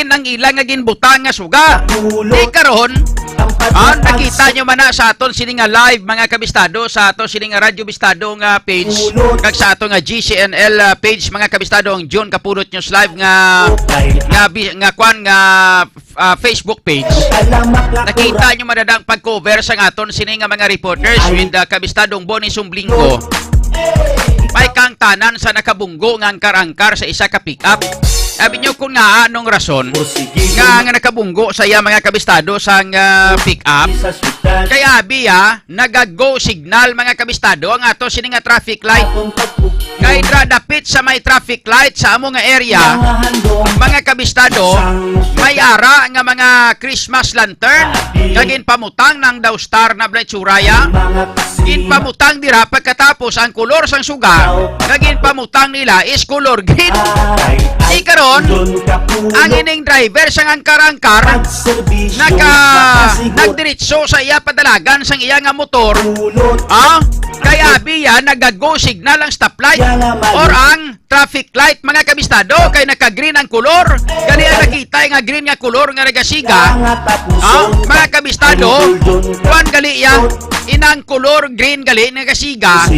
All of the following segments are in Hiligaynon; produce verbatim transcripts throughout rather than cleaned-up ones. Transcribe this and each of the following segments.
ang ila nga ginbutang nga suga. Di karon, ah, nakita nyo man na sa aton sini nga live, mga kabistado, sa aton sini nga Radyo Bistado nga page, kag sa aton nga G C N L, ah, page, mga kabistado, ang June Kapulot News Live nga, nga, bi- nga kwan, nga, ah, Facebook page. Nakita nyo madadang pag-cover sa aton sini nga mga reporters with, ah, kabistadong Bonnie Sumblingo. May kangtanan sa nakabunggo nga angkar-angkar sa isa ka pick-up. Sabi nyo kung nga anong rason nga, nga nakabunggo sa iya mga kabistado sang, ah, pick-up. Kay abi, ah, nagago signal, mga kabistado, ang ato sini nga traffic light. Kay dra dapit sa may traffic light sa amo nga area, mga kabistado, may ara nga mga Christmas lantern nga ginpamutang ng daw star na bright suraya. Ginpamutang dira pagkatapos ang kolor sang suga nga ginpamutang nila is color green. Di karon, ang ining driver sang angkar-angkar naka nagdiretso sa iya padalagan sang iya nga motor. Ah, kay abi yan, nagago signal ang stoplight or ang traffic light, mga kabistado, kay naka-green ang kolor. Gani ang nakita nga green nga kolor nga nagasiga. Ah, mga kabistado, kuan gali iya, inang kolor green gali nagasiga.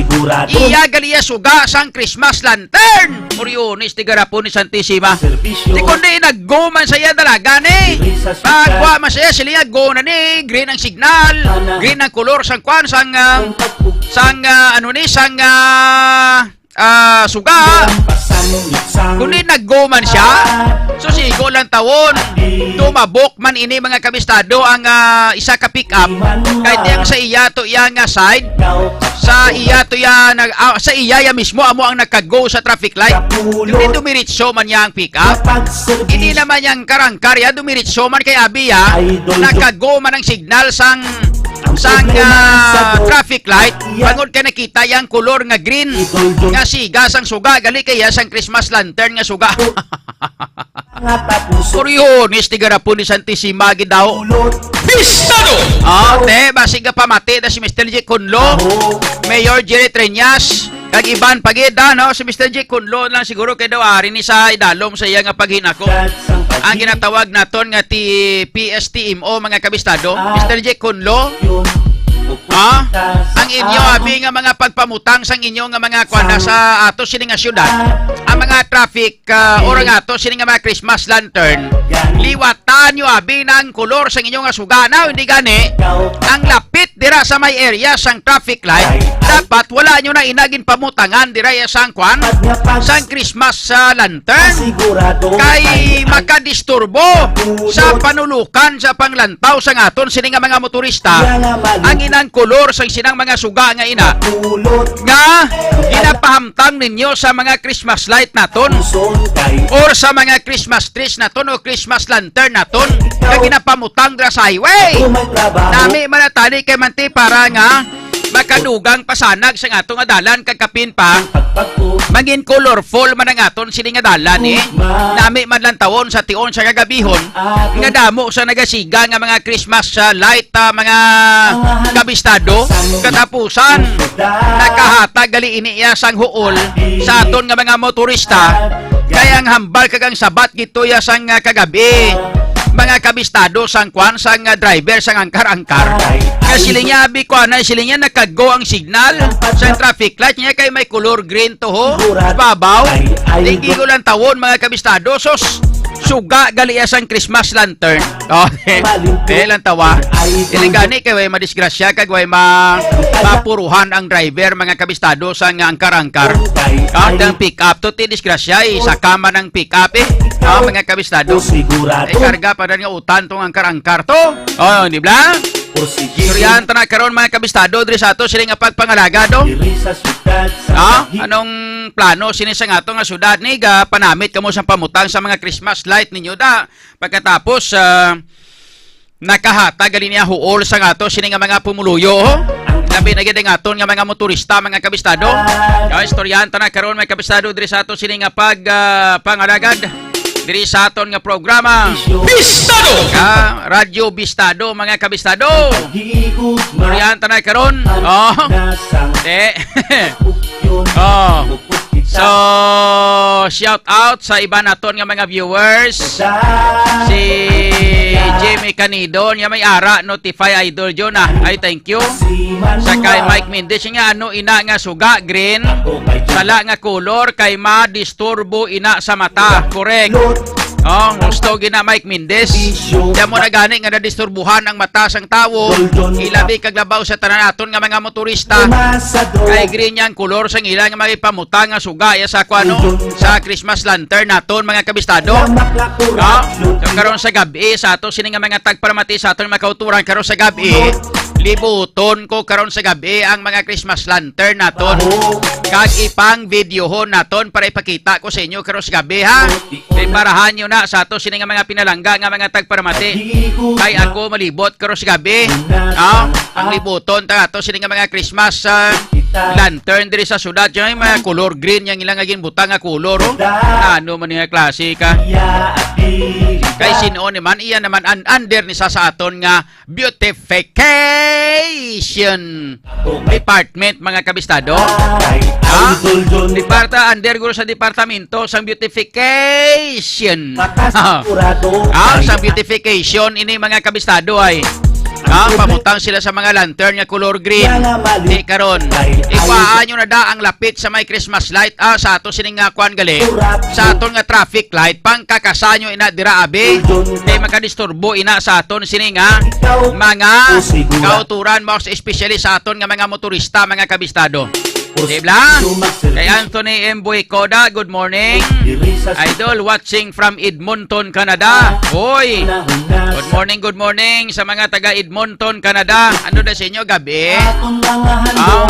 Iya gali iya suga sang Christmas lantern. Muriones, tigarapon ni Santisima. Di kundi naggo man sa iya dalaga ni. Pagwa man sa iya, sila go na ni, green ang signal, green ang kolor sang kuan, sang, ah, sang, ah, ano ni, sang, ah, ah, suga. Kundi naggo man siya, so sigo lang tawon. Tumabok man ini, mga kabistado, ang, ah, isa ka pick-up. Kahit yang sa iya to iya nga side, sa iya to iya nag ah, sa iya ya mismo amo ang nakago sa traffic light. Kundi dumiritso man niya ang pick-up. Hindi naman yang karangkar ya, dumiritso man kay abi ya. Nakago man ang signal sang sang, ah, traffic light. Bangod kay nakita yang kolor nga green nga siga sang suga, gali kaya sang Christmas lantern nga suga. Kuryones, tigarapon ni Santisima gid daw. Bistado! Oh, te, basig nga pamati na si Mister J Conlo, Mayor Jerry Treñas, kag iban pa gid, ah, no? Si Mister J Conlo lang siguro kay daw ari ni sa idalom sa iya nga paghinako. Ang ginatawag naton nga ti P S T M O, mga kabistado, Mister J Conlo, ah, ang inyo abi nga mga pagpamutang sang inyo nga mga kwan na sa ato sini nga syudad, ang mga traffic, ah, or ang ato sini nga mga Christmas lantern, liwatan nyo abi na ang kolor sang inyo nga suga. Now, hindi gani, ang lapit dira sa may area sang traffic light, dapat wala nyo na ina ginpamutangan dira ya sang kwan, sang Christmas, ah, lantern. Kay makadisturbo sa panulukan sa panglantaw sang aton sini nga mga motorista ang inang kolor sang sinang mga suga nga ina nga ginapahamtang ninyo sa mga Christmas light naton or sa mga Christmas trees naton o Christmas lantern naton nga ginapamutang dira sa highway. Nami man na tani kay manti para nga makadugang pasanag sa ato nga dalan kag kapin pa mangin colorful man ang aton sini nga dalan, eh. Nami man lang tawon sa tion sa kagabihon nga damo sa nagasiga nga mga Christmas, ah, light, ah, mga kabistado. Katapusan, nakahatag gali ini iya sang huol sa aton nga mga motorista. Kay ang hambal kag ang sabat gituya sang, ah, kagabi, mga kabistado sang kwan, sang, ah, driver sang angkar-angkar. Kay siling niya, abi ko anay, siling niya, nakago ang signal sa traffic light niya kay may color green to ho. Babaw. Tinggi ko lang tawon, mga kabistado. Sos, suga gali iya sang Christmas lantern. Oh, eh, lang tawa. Iligani kay way madisgrasya kag way ma mapuruhan ang driver, mga kabistado, sang angkar-angkar. Ah, ang pick up to ti disgrasya, eh, sa kama ng pick up, eh. Ah, mga kabistado. Eh, karga pa rin nga utan tong angkar-angkar to. Oh, di ba? Istoryahan ta na karon, mga kabistado, diri sa ato sini nga pagpangalagad, oh. Ah, anong plano sini sa ato nga syudad ni ga panamit kamo sa pamutang sa mga Christmas light ninyo da? Pagkatapos, ah, nakahatag gali niya huol sa ato sini nga mga pumuluyo, ho? Labi na gid ang aton nga mga motorista, mga kabistado. Kaya istoryahan ta na karon, mga kabistado, diri sa ato sini nga pag, ah, pangalagad diri sa aton nga programa. Bistado! Ka Radyo Bistado, mga kabistado. Istoryahan ta na karon. Oh. Eh. Oh. So, shout out sa iba naton nga mga viewers. Si Jimmy Canido, niya may ara, notify idol John, ah. Ay, thank you. Sa kay Mike Mendez, nga ano ina nga suga, green, sala nga color, kay madisturbo ina sa mata. Correct. Oh, gusto gina Mike Mendez. Kaya mo na gani nga nadisturbuhan ang mata sang tawo. Ilabi kag labaw sa tanan aton nga mga motorista. Kay green niya ang kolor sang ila nga may pamutang nga suga ya sa kuano, sa Christmas lantern naton, mga kabistado. No? So, karon sa gabi sa ato sini nga mga tagparamati sa aton mga kauturan karon sa gabi, libuton ko karon sa gabi ang mga Christmas lantern naton. Kag ipang videohon naton para ipakita ko sa inyo karon sa gabi, ha. Preparahan nyo na sa ato sini nga mga pinalangga nga mga tagparamati. Kay ako malibot karon sa gabi. Ah, ang libuton ta ato sini nga mga Christmas, ah, lantern diri sa syudad. Yung mga color green yang ilang nga ginbutang nga color, oh. Ano man nga klase ka? Kay sino ni man, iya naman an under ni sa, sa aton nga beautification department, mga kabistado. Ha? Departa under guro sa departamento sang beautification. Ah, sa beautification ini, mga kabistado, ay, ah, pamutang sila sa mga lantern nga color green. Di karon, ikuhaan nyo na da ang lapit sa may Christmas light, ah, sa ato sining nga kuan gali, sa aton nga traffic light, pangkakasanyo ina dira, abi. Kay makadisturbo ina sa aton sini nga mga kauturan, most especially sa aton nga mga motorista, mga kabistado. Di ba? Kay Anthony M. Buicoda, good morning. Idol, watching from Edmonton, Canada. Hoy! Good morning, good morning sa mga taga Edmonton, Canada. Ano na sa inyo, gabi? Ah?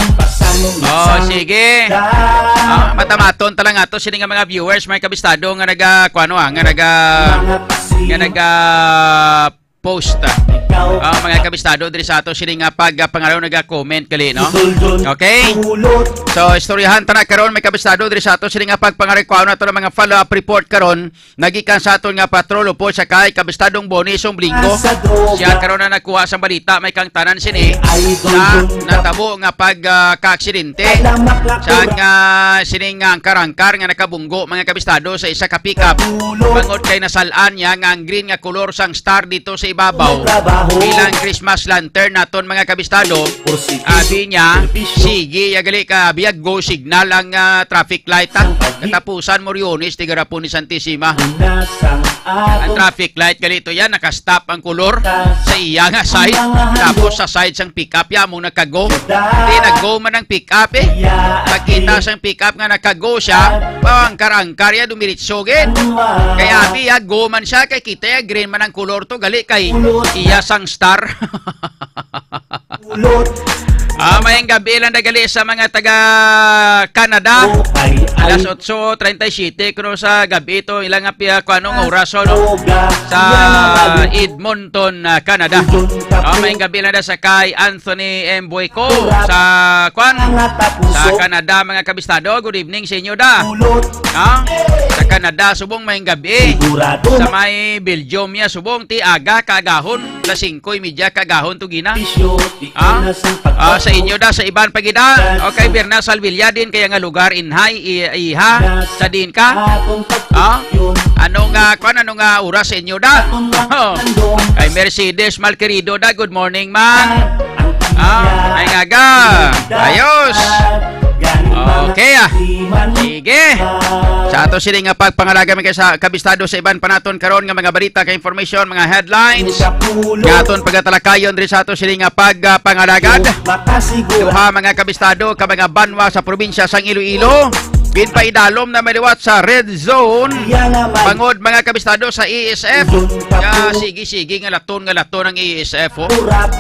Oh, sige. Ah, matamaton ta lang ato sini nga mga viewers, mga kabistado nga naga, kuano, ah, nga naga, nga naga post. Ah, mga kabistado diri sa ato sini nga pag, ah, pangaraw naga-comment gali, no? Okay? So, istoryahan ta na karon, mga kabistado diri sa ato sini nga pagpangaraw, kuano, ato na mga follow-up report karon nagikan sa aton nga patrol upod sa kay kabistadong Boni Somblinggo. Siya karon na nagkuha sang balita, may kang tanan sini sa natabo nga pag, ah, kaaksidente sa nga sining nga angkar-angkar nga nakabunggo, mga kabistado, sa isa ka pickup. Bangod kay nasal-an niya nga ang green nga kolor sang star dito sa ibabaw bilang Christmas lantern naton, mga kabistado. Abi niya, sige, ya gali ka, abi, ya go signal ang, ah, traffic light, ha. Katapusan mo, Riones, tigarapon ni Santissima. Ang traffic light gali to yan, naka-stop ang kolor sa iya nga side. Tapos sa side sang pick-up, ya mo nakago. Hindi, nag-go man ang pick-up, eh. Pagkita sang pick-up nga nakago siya, pangkar-angkar ya, dumiritso gid. Kaya abi, ya, go man siya, kay kita ya, green man ang kolor to, gali kay iya sang star. Ah, mayang gabi lang na gali sa mga taga Canada. Alas otso treinta y siete kuno sa gabi to, ilang nga piya, kung anong oras, oh, no? Sa Edmonton, ah, Canada. Ah, mayang gabi lang na sa kay Anthony M. Boyco sa, kwan, sa Canada, mga kabistado. Good evening sa inyo, da. Ah, sa Canada, subong mayang gabi. Sa may Belgium, ya, subong ti aga, kaagahon. Alas singko y media kaagahon to gina. Ah? Ah, sa inyo da, sa iban pa gid da. Okay, Berna Salvilla din kaya nga lugar, inhay, i-, iha, sa din ka? Ah? Ano nga, kwan, ano nga oras sa inyo da? Oh. Kay Mercedes Malquerido da, good morning, man. Ah, ay nga ga. Ayos. Okay, ah. Sige. Sa ato sini nga pagpangalaga, mga sa kabistado, sa iban pa naton karon nga mga balita, kay information, mga headlines nga aton pagatalakayon diri sa ato sini nga pagpangalagad. Duha, mga kabistado, ka mga banwa sa probinsya sang Iloilo ginpaidalom na maliwat sa red zone. Bangod, mga kabistado, sa E S F. Nga sige-sige nga laton nga laton ang E S F, oh.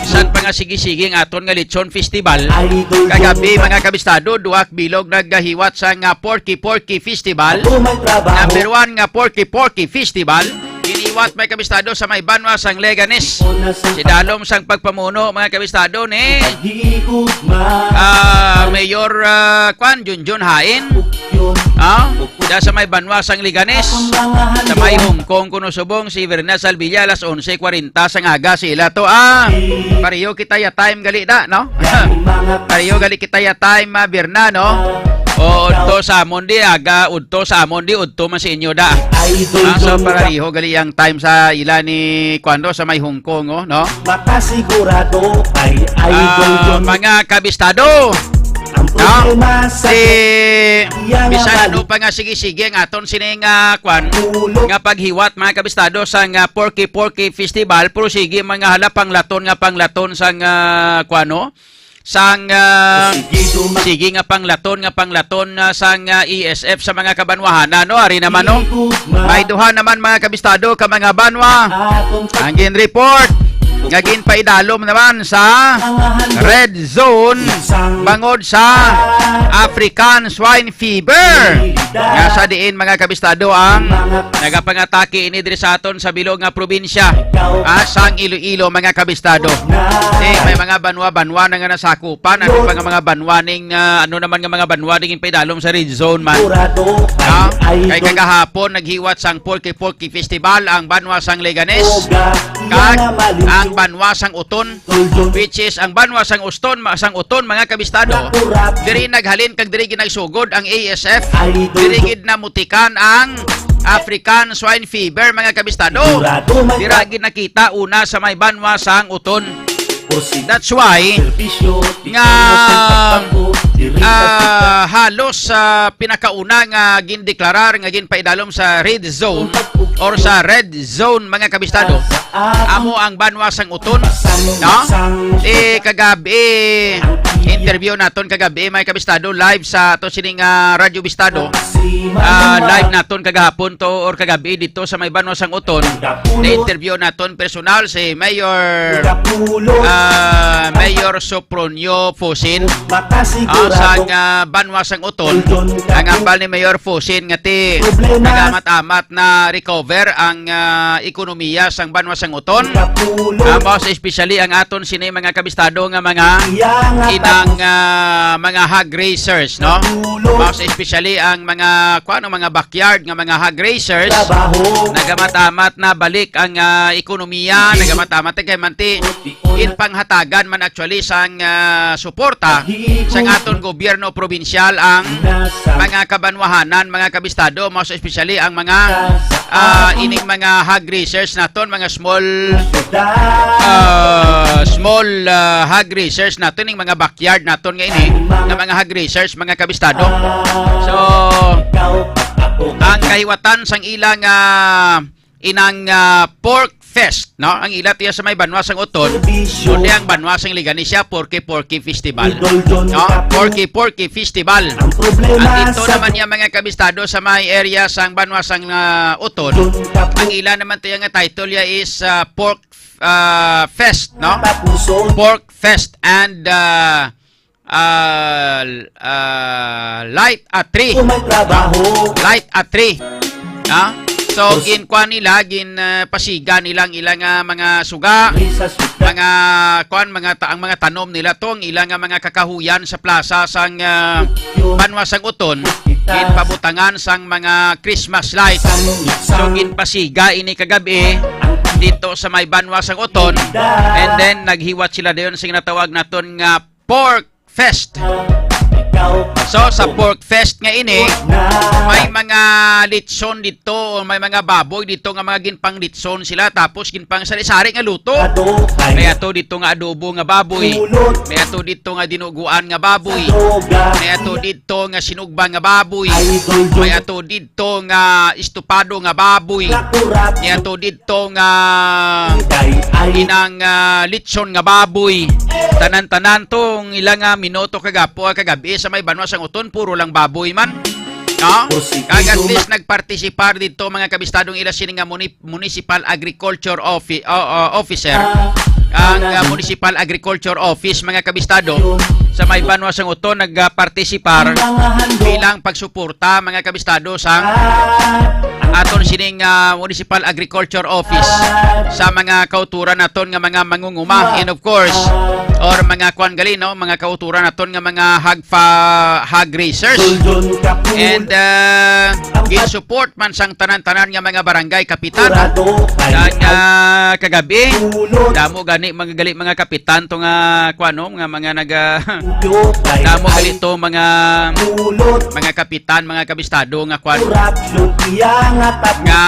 Bisan pa nga sige-sige ang aton nga Lechon Festival. Kagabi, mga kabistado, duha ka bilog nagahiwat sa nga Porky Porky Festival. Number one nga Porky Porky Festival. Giniwat, mga kabistado, sa may banwa sang Leganes. Sidalom sang pagpamuno, mga kabistado, ni, ah, Mayor, ah, kwan, Junjun Hain. Ah, da sa may banwa sang Leganes. Sa may Hong Kong kuno subong si Verna Salvilla, alas onse kwarenta sang aga sila to. Ah, pareho kita ya time gali da, no? Pareho gali kita ya time, ah, Verna, no? O, udto sa amon di, aga, udto sa amon di, udto man sa inyo da. Idol Ah, so, Jun, para riho, gali ang time sa ila ni, kuwan, sa may Hong Kong, oh, no? Makasigurado ay Idol Ah, Jun. Mga kabistado, Ang no? problema sa Si, iya nga bisan balik. Ano pa nga sige-sige ang aton sining, ah, kwan, Ulo. Nga paghiwat, mga kabistado, sa nga Porky Porky Festival, pero sige, mga hala, panglaton nga panglaton sa nga, kwan, no? Sang, ah, Sige, duma- sige nga panglaton, nga panglaton, ah, sang, ah, E S F sa mga kabanwahanan, no? Ari naman, no? May duha naman, mga kabistado, ka mga banwa. Ang gin-report nga ginpaidalom naman sa red zone bangod sa African Swine Fever. Nga sa diin, mga kabistado, ang nagapangatake ini diri sa aton sa bilog nga probinsya, ah, sang Iloilo, mga kabistado. Eh, may mga banwa-banwa na nga nasakupan. Ano pa nga mga banwa ning, ah, ano naman nga mga banwa ning paidalom sa red zone man? Ah, kay kagahapon, naghiwat sang Porky Porky Festival ang banwa sang Leganes, kag ang banwa sang Oton, which is ang banwa sang Uston, ma-, sang Oton, mga kabistado. Diri naghalin kag diri ginagsugod ang A S F. Diri gid namutikan ang African Swine Fever, mga kabistado. Dira gid nakita una sa may banwa sang Oton. That's why nga, ah, halos, ah, pinakauna nga gindeklarar nga ginpaidalom sa red zone or sa red zone, mga kabistado, amo ang banwa sang Oton, no? Eh, kagabi, interview naton kagabi, mga kabistado, live sa ato sining, ah, Radyo Bistado. Ah, live naton kagahapon to or kagabi dito sa may banwa sang Oton. Na-interview naton personal si Mayor, ah, Mayor Sopronio Fusin, ah, sa, ah, banwa sang Oton. Ang hambal ni Mayor Fusin nga ti nagamat-amat na recover ang, ah, ekonomiya sang banwa sang Oton. Ah, most especially ang aton sini mga kabistado nga mga inang, ah, mga hog raisers, no? Most especially ang mga, kuwan, ang mga backyard nga mga hog raisers. Nagamat-amat na balik ang, ah, ekonomiya, nagamat-amat kay manti in panghatagan man actually sang, ah, suporta sang aton gobyerno probinsyal ang mga kabanwahanan, mga kabistado, most especially ang mga, ah, ining mga hog raisers naton, mga small, ah, small, ah, hog raisers naton, ning mga backyard naton nga ini, nga mga hog raisers, mga kabistado. So, ang kahiwatan sang ilang, ah, inang, ah, pork fest, no? Ang ila tiya sa may banwa sang Oton, kundi ang banwa sang Leganes, Porky Porky Festival. No? Porky Porky Festival. Ang ito naman niya, mga kabistado, sa may area sang banwa sang, ah, Oton. Ang ila naman tiya nga title ya is, ah, Pork, ah, Fest, no? Pork Fest and, ah, ah, ah, Light a Tree. Kung may trabaho. Light a Tree. Ha? So, ginkuan nila, gin, ah, pasiga nila ang ilang, ah, mga suga, mga kuan, mga ta-, ang mga tanom nila to, ang ilang, ah, mga kakahuyan sa plaza sang, ah, banwa sang Oton, ginpabutangan sang mga Christmas lights. So, ginpasiga ini kagabi dito sa may banwa sang Oton, and then naghiwat sila dayon sing natawag naton nga Pork Fest. So, sa Pork Fest nga ini, may mga litson dito, o may mga baboy dito nga mga ginpanglitson sila, tapos ginpangsari-sari nga luto. May ato dito nga adobo nga baboy. May ato dito nga dinuguan nga baboy. May ato dito nga sinugba nga baboy. May ato dito nga estopado nga baboy. May ato dito nga inang, ah, litson nga baboy. Tanan-tanan tong ila nga minuto kagapo, ah, kagabi sa may banwa sang Oton, puro lang baboy man. No? Kag at least nagpartisipar dito, mga kabistadong ila sini nga muni-, municipal agriculture offi-, o, o, officer. Ang, ah, municipal agriculture office, mga kabistado, sa may banwa sang Oton, nagpartisipar bilang pagsuporta, mga kabistado, sa aton sining, ah, municipal agriculture office sa mga kauturan naton nga mga mangunguma. And of course, o, or mga kwan gali, no, mga kauturan naton nga mga hog fa-, hog raisers. And uh, gin-support man sang tanan-tanan nga mga barangay kapitan, no? Kag, ah, kagabi, damo gani mga gali mga kapitan to nga kwan, no, nga mga naga damo gali to mga mga kapitan, mga kabistado nga kwan, nga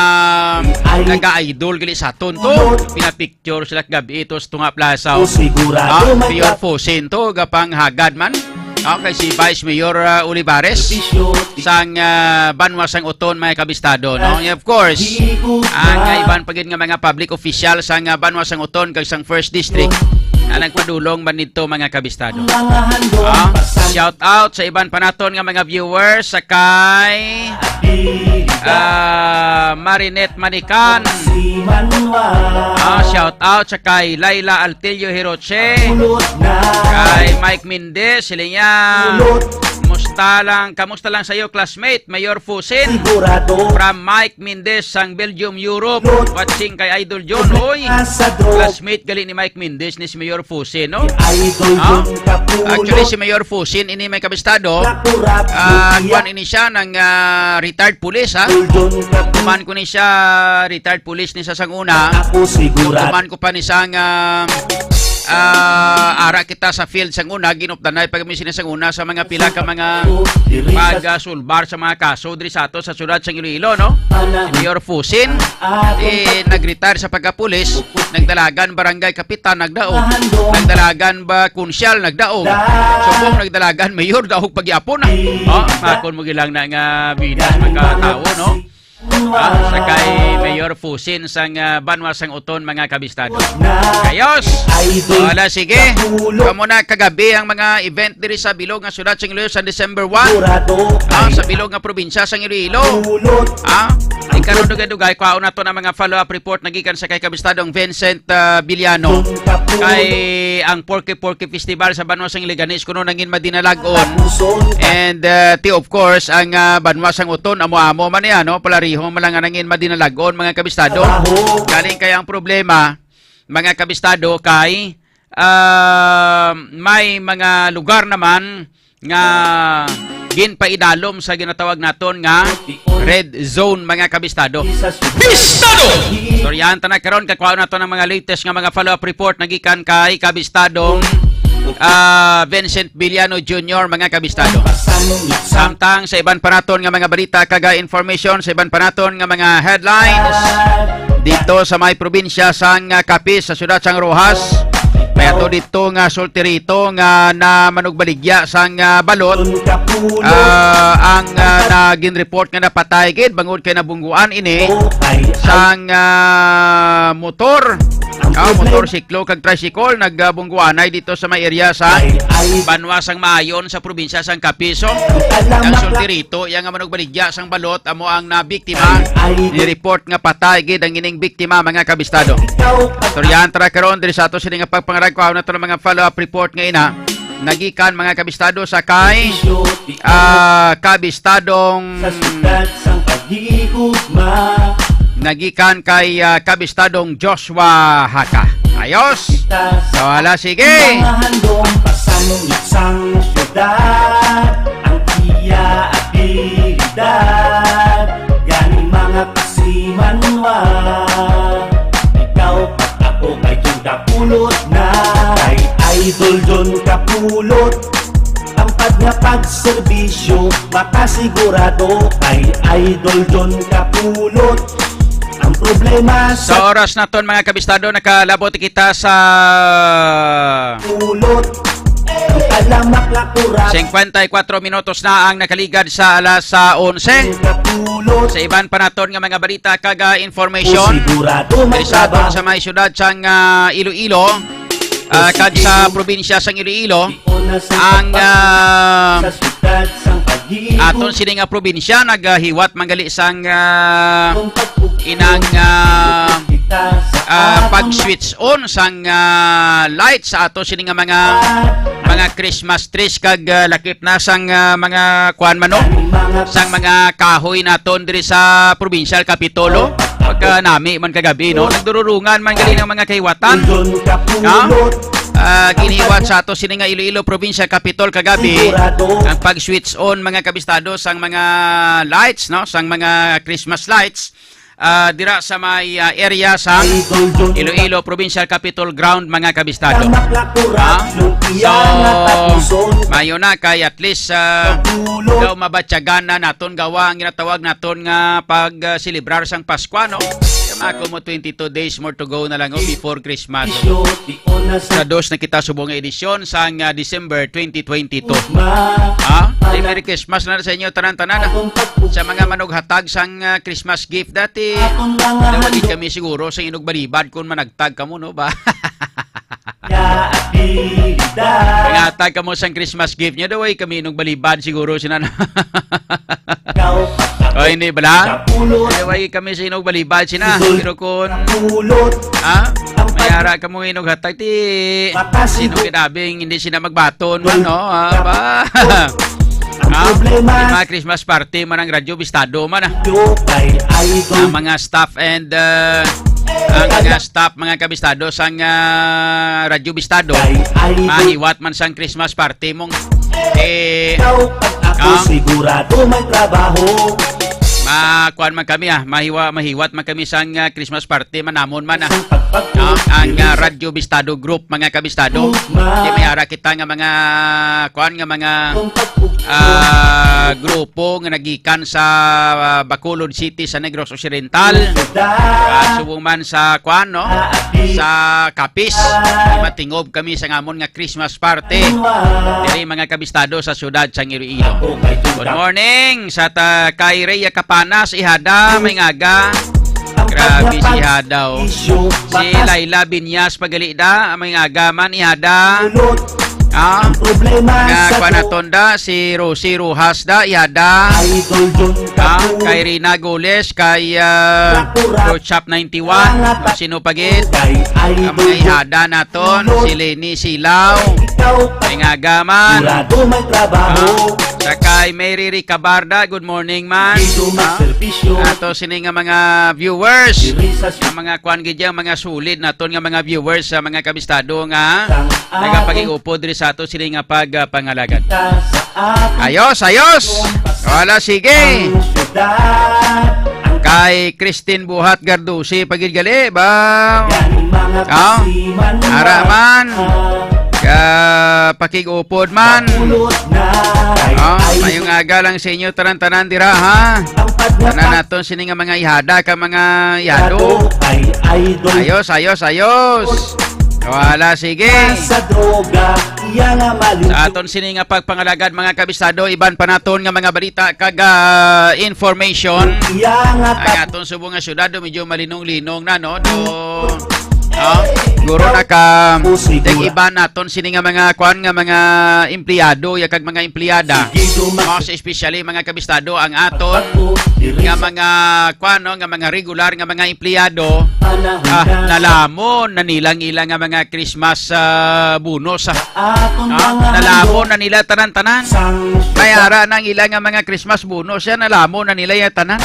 naga-idol gali sa aton to. Pinapicture sila kagabi to sa tunga plaza. Ah, Mayor Fusin to, gapanghagad man. Okay, si Vice Mayor, ah, Olivares sang, ah, Banwa sang Oton, mga kabistado, no? And of course, ang, ah, iban pa gid nga mga public official sang, ah, Banwa sang Oton kag sang First District na nagpadulong man didto, mga kabistado. Ah, shout out sa iban pa naton nga mga viewers, sa kay, ah, Marinette Manican. Ah, shout out sa kay Laila Altillo Hiroche, kay Mike Mendez, sila niya. Musta lang, kamusta lang sa'yo, classmate? Mayor Fusin. From Mike Mendez sang Belgium, Europe. Watching kay Idol John. Oy, classmate gali ni Mike Mendez ni si Mayor Fusin, no? Ah? Actually, si Mayor Fusin, ini may kabistado. Ah, kwan ini siya, nang, ah, retired police, ha? Kuman ko ni siya, retired police ni sa sang una. Kuman ko pa ni sang, ah, ah, ara kita sa field sang una, ginupdanay pag kami sini sang una sa mga pila ka mga pag-, ah, sulbar sa mga kaso diri sa ato sa siyudad sang Iloilo, no? Si Mayor Fusin, eh, nag-retire sa pagkapulis, nagdalagan barangay kapitan, nagdaog, nagdalagan ba konsyal, nagdaog, subong nagdalagan mayor, daog pagyapon na. Oh, makon mo gilang na nga bidas magkatawo, no? Ah, sa kay Mayor Fusin sang, ah, Banwa sang Oton, mga kabistado. Kayos! Wala, sige. Kamo na kagabi ang mga event diri sa bilog nga siyudad sang Iloilo sa December one. Ah, sa bilog nga probinsya sang Iloilo. Ah, ikaron dugay-dugay, kwaon nato ang mga follow-up report na gikan sa kay kabistadong Vincent, ah, Villano. Kay ang Porky Porky Festival sa Banwa sang Leganes kuno nangin madinalag-on. And, ah, ti, of course, ang, ah, Banwa sang Oton, amo-amo man niya, no? Palariho man lang nga nangin madinalag-on, mga kabistado. Galing kay ang problema, mga kabistado, kay, ah, may mga lugar naman nga ginpaidalom sa ginatawag naton nga red zone, mga kabistado. Bistado! Istoryahan ta na karon, kakwaon nato ng mga latest nga mga follow-up report na gikan kay kabistadong, ah, Vincent Villano Junior, mga kabistado. Samtang sa iban pa naton nga mga balita kag, ah, information, sa iban pa naton nga mga headlines, dito sa may probinsya sang, ah, Capiz, sa siyudad sang Roxas, may ato dito nga sultirito nga na manugbaligya sang, ah, balot. Ah, ang, ah, nagin report nga napatay gid bangod kay nabungguan ini sang, ah, motor. Ah, motorsiklo kag tricycle nagbungguanay dito sa may area sa Banwa sang Maayon sa probinsya sang Capiz. Ang sultirito, iya nga manugbaligya sang balot, amo ang nabiktima. Ni-report nga patay gid ang ining biktima, mga kabistado. Istoryahan ta ra karon diri sa ato sini nga pagpangarag, kuhaon nato ang mga follow-up report nga ina. Nagikan, mga kabistado, sa kay, ah, kabistadong nagikan kay, ah, kabistadong Joshua Haka. Ayos. So, hala, sige. Mga handom pasanong sang syudad, ang iya abilidad. Gani mga kasimanwa, ikaw pag ako kay Jun Kapulot na. Kay Idol Jun Kapulot, ang pag nga pagserbisyo, makasigurado kay Idol Jun Kapulot. Ang problema sa Sa oras naton, mga kabistado, nakalabot kita sa pulot. Ang talamak na kurat. Singkwenta y kuatro minutos na ang nakaligad sa alas, ah, onse. Kapulot. Sa iban pa naton nga mga balita kag, ah, information, Sigurado diri sa aton magtrabaho. Sa may syudad sang, ah, Iloilo, ah, kag sa probinsya sang Iloilo, ang, ah, aton sini nga probinsya nagahiwat man gali sang, ah, inang, ah, ah, pag-switch on sang, ah, light sa ato sini nga mga, mga Christmas trees kag, ah, lakip na sang, ah, mga kuan man, no? Sang mga kahoy naton diri sa provincial capitol. Pagka nami man kagabi, no? Nagdururungan man gali ang mga kahiwatan. Ha? Ah, ginhiwat sa ato sini nga Iloilo Provincial Capitol kagabi ang pag-switch on, mga kabistado, sang mga lights, no, sang mga Christmas lights, ah, dira sa may, ah, area sa Iloilo Provincial Capitol Ground, mga kabistado. Ha? So, mayo na kay at least, ah, daw mabatyagan na naton gawa ang ginatawag naton nga pag, ah, celebrar sang Pasko, no? Kaya mga kumo twenty-two days more to go na lang, oh, before Christmas. Sa dos na kita subong nga edisyon sang, ah, December twenty twenty-two. Ha? Di Merry Christmas na sa inyo tanan-tanan, ah. Sa mga manughatag sang, ah, Christmas gift dati, daw di kami siguro sa inugbalibad kung managtag kamo, no ba? Pangatag kamo sang Christmas gift niya daw, ay kami inugbalibad siguro sina na. O, hindi bala? Daw ay kami sa inugbalibad sina. Pero kung, ha? May ara kamo inughatag, ti sino kinabing hindi sina magbaton man, no? Ah, ba? Ha? Yung mga Christmas party man ang Radyo Bistado man, ah. Ang mga staff and, uh, ang mga staff, mga kabistado sang, uh, Radyo Bistado, mahiwat man sang Christmas party mong, eh, ako sigurado may trabaho. Ma, kuan man kami, ah, mahiwa, mahiwat man kami sang, uh, Christmas party man namon man, ah. No? Ang, uh, Radyo Bistado Group, mga kabistado. Di may ara kita nga mga, kuan nga mga, ah, grupo nga nagikan sa, ah, Bacolod City sa Negros Occidental. Ah, subong man sa, kuan, no? Sa Capiz. Matingob kami sa ngamon nga Christmas party. Diri, mga kabistado, sa siyudad sa Iloilo. Good morning sa ta-, kay Rhea Capanas, ihada, may ngaga. Grabe si ihada, oh. Si Laila Binyas, pagali da, may ngaga man, ihada. Ah, nga kuan naton da, si Rosie Rojas da, ihada. Ah, kay Rina Goles, kay, ah, Pork Chop ninety-one, sino pa gid? Ang mga ihada naton, si Lenny Silaw, may ngaga man. Ah, sa kay Mary Ricabarda, good morning man. Ah, ato sini nga mga viewers, ang mga kuan gid yan, mga solid naton nga mga viewers, sa mga kabistado nga nagapag-iupod diri sa ato sini nga pagpangalagad. Ayos, ayos. Wala, sige. Kay Christine Buhat Gardusi, pagid gali ba? Ah, ara man. Ka pakig-upod man. Ah, mayong aga lang sa inyo tanan-tanan dira, ha? Tanan naton sini nga mga ihada ka mga ihado. Ayos, ayos, ayos. Wala, sige. Sa droga, iya nga mali. Sa aton sini nga pagpangalagad, mga kabisado, iban pa naton nga mga balita kag, ah, information. Iya nga ang aton subong nga syudad, do medyo malinong-linong na, no? Do, ah, guro na ka, tag iban naton sini nga mga kuan nga mga empleyado, ya kag mga empleyada. Most especially, mga kabisado, ang aton nga mga kuan, no, nga mga regular nga mga empleyado, ah, nalamon na nila ang ila nga mga Christmas, ah, bonus, ah. Ah, nalamon na nila tanan-tanan. Kaya ara na ang ila nga mga Christmas bonus, ya, nalamon na nila ya tanan.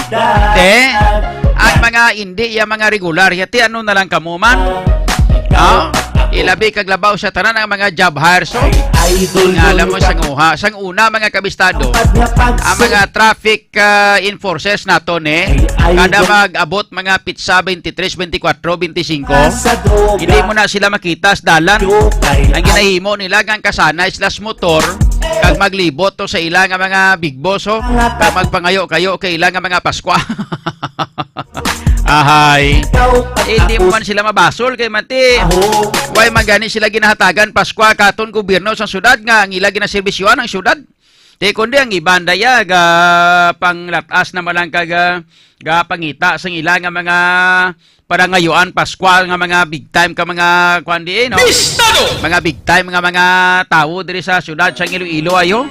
Te, ang mga indi, ya mga regular, ya, te, ano na lang kamo man? Ah, ilabi kag labaw sa tanan ang mga job hire, so. Nga alam mo, sang uha, sang una, mga kabistado, ang mga traffic, ah, enforcers naton, eh, kada mag-abot mga pitsa twenty-three, twenty-four, twenty-five, hindi mo na sila makita sa dalan. Ang ginahimo nila, ang kasanay sila sa motor, kag maglibot to sa ila nga mga big boss, oh, kag magpangayo-kayo kay ila nga mga Paskwa. Ahay. Eh, hindi mo man sila mabasol kay manti. Why man gani sila ginahatagan Paskwa katon gobyerno sa syudad nga ang ila ginaserbisyuhan ang syudad? Di kundi ang iban daya ga panglatas na malang kag, ah, ga pangita sang ila nga mga parangayuan Pascual nga mga big time ka mga kuan di, eh, no? Bistado! Mga big time nga mga tawo diri sa syudad sa Iloilo ayo.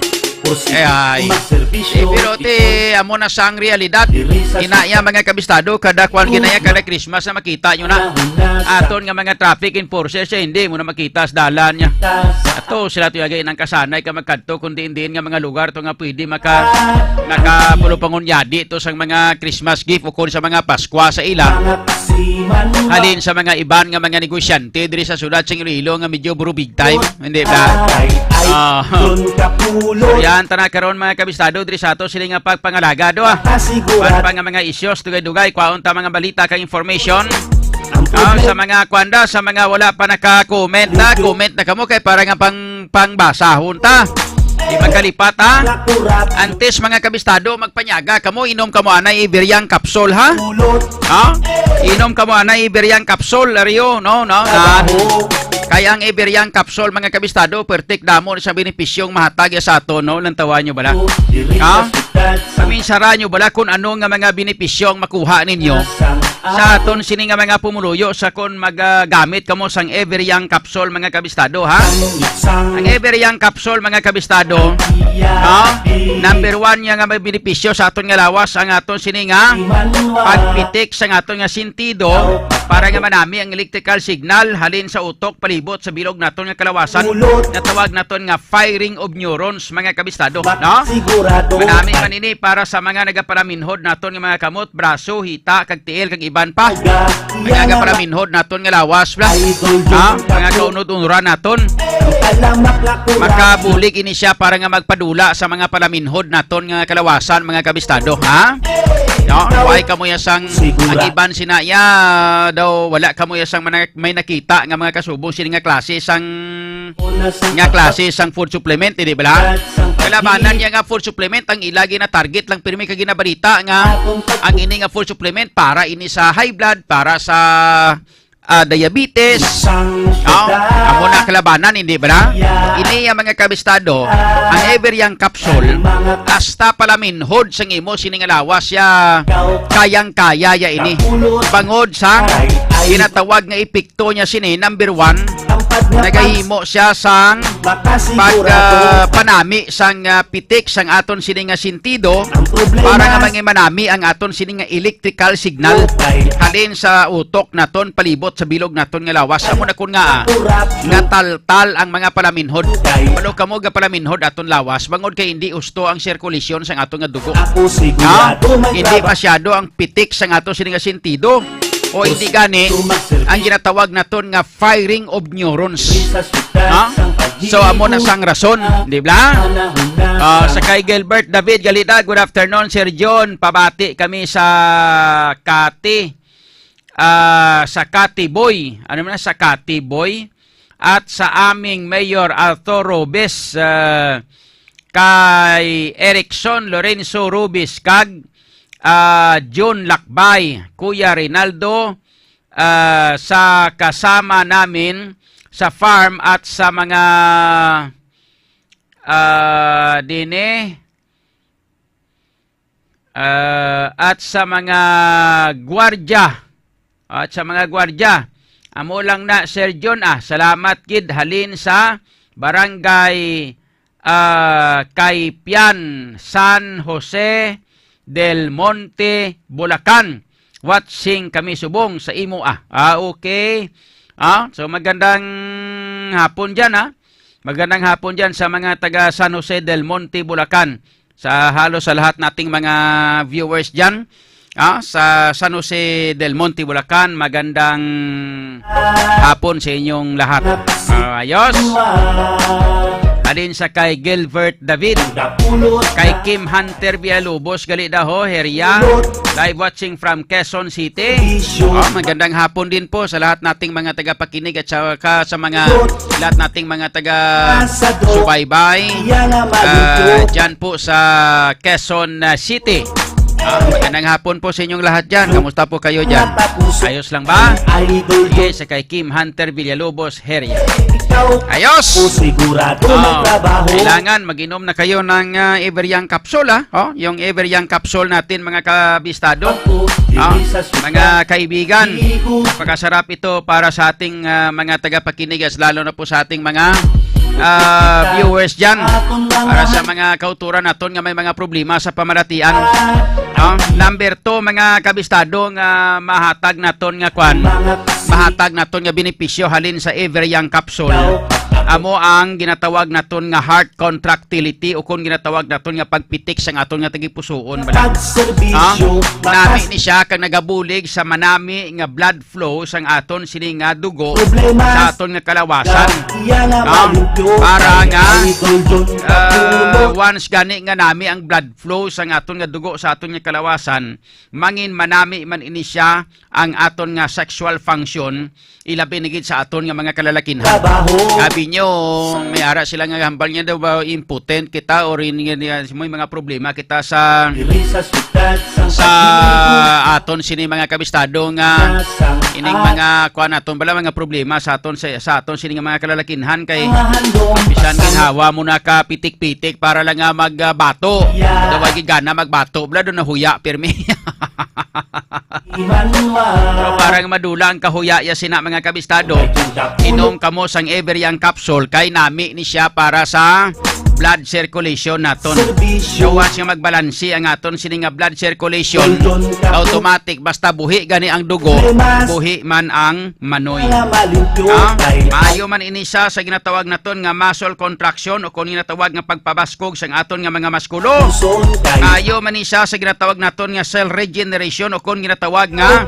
Eh, ay. Eh, pero ti amo na sang realidad. Ina iya mga kabistado, kada kuan ginaya, kada Christmas na makita nyo na. Aton nga mga traffic enforcers, eh, hindi mo na makita sa dalan niya. At to, sila to yagi nang kasanay ka magkadto kung diin-diin nga mga lugar to nga pwede maka-, makapulo pangunyadi to sang mga Christmas gift o kung sa mga Paskwa sa ila. Halin sa mga iban nga mga negosyante diri sa siyudad sang Iloilo nga medyo buro big time, hindi ba? Ah. Yan, tana karon, mga kabistado, diri sa ato sini nga pagpangalaga, do, ah. Man pa nga mga issues, dugay-dugay, kwaon ta mga balita kag information. Ah, sa mga kwanda, sa mga wala pa naka-comment na, comment na kamo kay para nga pang, pangbasahon ta. Di magkalipat, ha? Antes, mga kabistado, magpanyaga kamo, inom kamo anay Iberiang capsule, ha? Ha? Inom kamo anay Iberiang capsule, Rio, no, no? Na, kay ang Iberiang capsule, mga kabistado, pertik damo sa benepisyong mahatag ya sa ato, no? Lantawan nyo bala? Ha? Paminsara nyo bala kung ano nga mga benepisyong makuha ninyo sa aton sini nga mga pumuluyo sa kon magagamit kamo sang Ever Young capsule, mga kabistado, ha? Ang Ever Young capsule, mga kabistado, ha? Number one niya nga may benepisyo sa aton nga lawas ang aton sini nga pagpitik sa aton nga sentido para nga manami ang electrical signal halin sa utok palibot sa bilog naton nga kalawasan nga tawag naton nga firing of neurons, mga kabistado, no? Manami man ini para sa mga nagapalaminhod naton nga mga kamot, braso, hita, kag tiil, kag iban pa. Mga nagapalaminhod naton nga lawas, bla. Ha? Mga kaunod-unuran naton. Makabulig ini siya para nga magpadula sa mga palaminhod naton nga kalawasan, mga kabistado, ha? No? Why kamo ya sang ang iban sina ya daw wala kamo ya sang mana-, may nakita nga mga kasubong sini nga klase sang nga klase sang food supplement, di ba? Kalabanan niya nga food supplement, ang ila gina-target lang pirmi kag ginabalita nga ang ini nga food supplement para ini sa high blood, para sa, ah, diabetes. Oh, amo na kalabanan, hindi ba na? Ini ang mga kabistado, ang Ever Young capsule, hasta palaminhod sang imo sini nga lawas ya kayang-kaya ya ini. Bangod sa ginatawag nga epekto niya sini, number one, nagahimo siya sang pag, ah, panami sang, ah, pitik sang aton sini nga sentido para nga mangimanami ang aton sini nga electrical signal halin sa utok naton palibot sa bilog naton nga lawas. Amo na kun nga, ah, nataltal ang mga palaminhod. Palo kamo ga palaminhod aton lawas bangod kay hindi usto ang sirkulasyon sang aton nga dugo. Ha? Hindi masyado ang pitik sang ato sini nga sentido. O hindi gani ang ginatawag naton nga firing of neurons. Ha? So, amo na sang rason, di ba? Ah, sa kay Gilbert David Galita, good afternoon, Sir John. Pabati kami sa Kati, ah, sa Kati Boy. Ano man na, sa Kati Boy? At sa aming Mayor Arthur Robes, ah, kay Erickson Lorenzo Robes, kag, ah, June Lakbay, Kuya Rinaldo, ah, sa kasama namin sa farm at sa mga, ah, dine, ah, at sa mga gwardya. At sa mga gwardya. Amo lang na, Sir John, ah. Salamat gid halin sa Barangay, ah, Caipian, San Jose del Monte, Bulacan. Watching kami subong sa imo, ah. Ah, okay. Ah, so magandang hapon diyan, ah. Magandang hapon diyan sa mga taga San Jose del Monte, Bulacan. Sa halos sa lahat nating mga viewers diyan, ah, sa San Jose del Monte, Bulacan, magandang hapon sa inyong lahat. Ah, ayos. Alin sa kay Gilbert David, kay Kim Hunter Villalobos, gali daw ho, Heria. Live watching from Quezon City. Oh, magandang hapon din po sa lahat nating mga tagapakinig at saka sa mga lahat nating mga taga subaybay, ah, dyan po sa Quezon, ah, City. Ah, magandang hapon po sa inyong lahat dyan. Kamusta po kayo dyan? Ayos lang ba? Yes, kay Kim Hunter Villalobos Heria. Ayos! Oh, kailangan mag-inom na kayo ng, ah, Ever Young Capsule, ah. Oh, yung Ever Young Capsule natin, mga kabistado. Oh, mga kaibigan, napakasarap ito para sa ating, ah, mga tagapakinig, as lalo na po sa ating mga, ah, viewers dyan. Para sa mga kauturan naton nga may mga problema sa pamalatian. Oh, number two, mga kabistado, nga mahatag naton nga kwan, mahatag naton nga benepisyo halin sa Ever Young Capsule. Amo ang ginatawag naton nga heart contractility, o kon ginatawag naton nga pagpitik sang aton nga tagipusoon, bala. Pagserbisyo, ha? Nami ni siya kag nagabulig sa manami nga blood flow sang aton sini nga dugo sa aton nga kalawasan. Para nga, ah, once gani nga nami ang blood flow sang aton nga dugo sa aton nga kalawasan, mangin manami man ini siya ang aton nga sexual function, ilabi na gid sa aton nga mga kalalakinhan. Sabi nyo, may ara sila nga hambal nga daw ba impotent kita or in, in, in, may mga problema kita sa sa aton sini mga kabistado nga ining mga kuan naton bala mga problema sa aton sa, sa aton sini nga mga kalalakinhan kay bisan ginhawa mo na ka pitik-pitik para lang nga magbato. Daw ay gana magbato bala do nahuya pirmi. Pero para nga madula ang kahuya ya sina mga kabistado, inom kamo sang Everyang capsule kay nami ni siya para sa blood circulation naton. Gawas nga magbalanse ang aton sini nga blood circulation, automatic basta buhi gani ang dugo, buhi man ang manoy. Ha? Maayo man ini siya sa ginatawag naton nga muscle contraction o kung ginatawag nga pagpabaskog sang aton nga mga maskulo. Maayo man ni siya sa ginatawag naton nga cell regeneration o kung ginatawag nga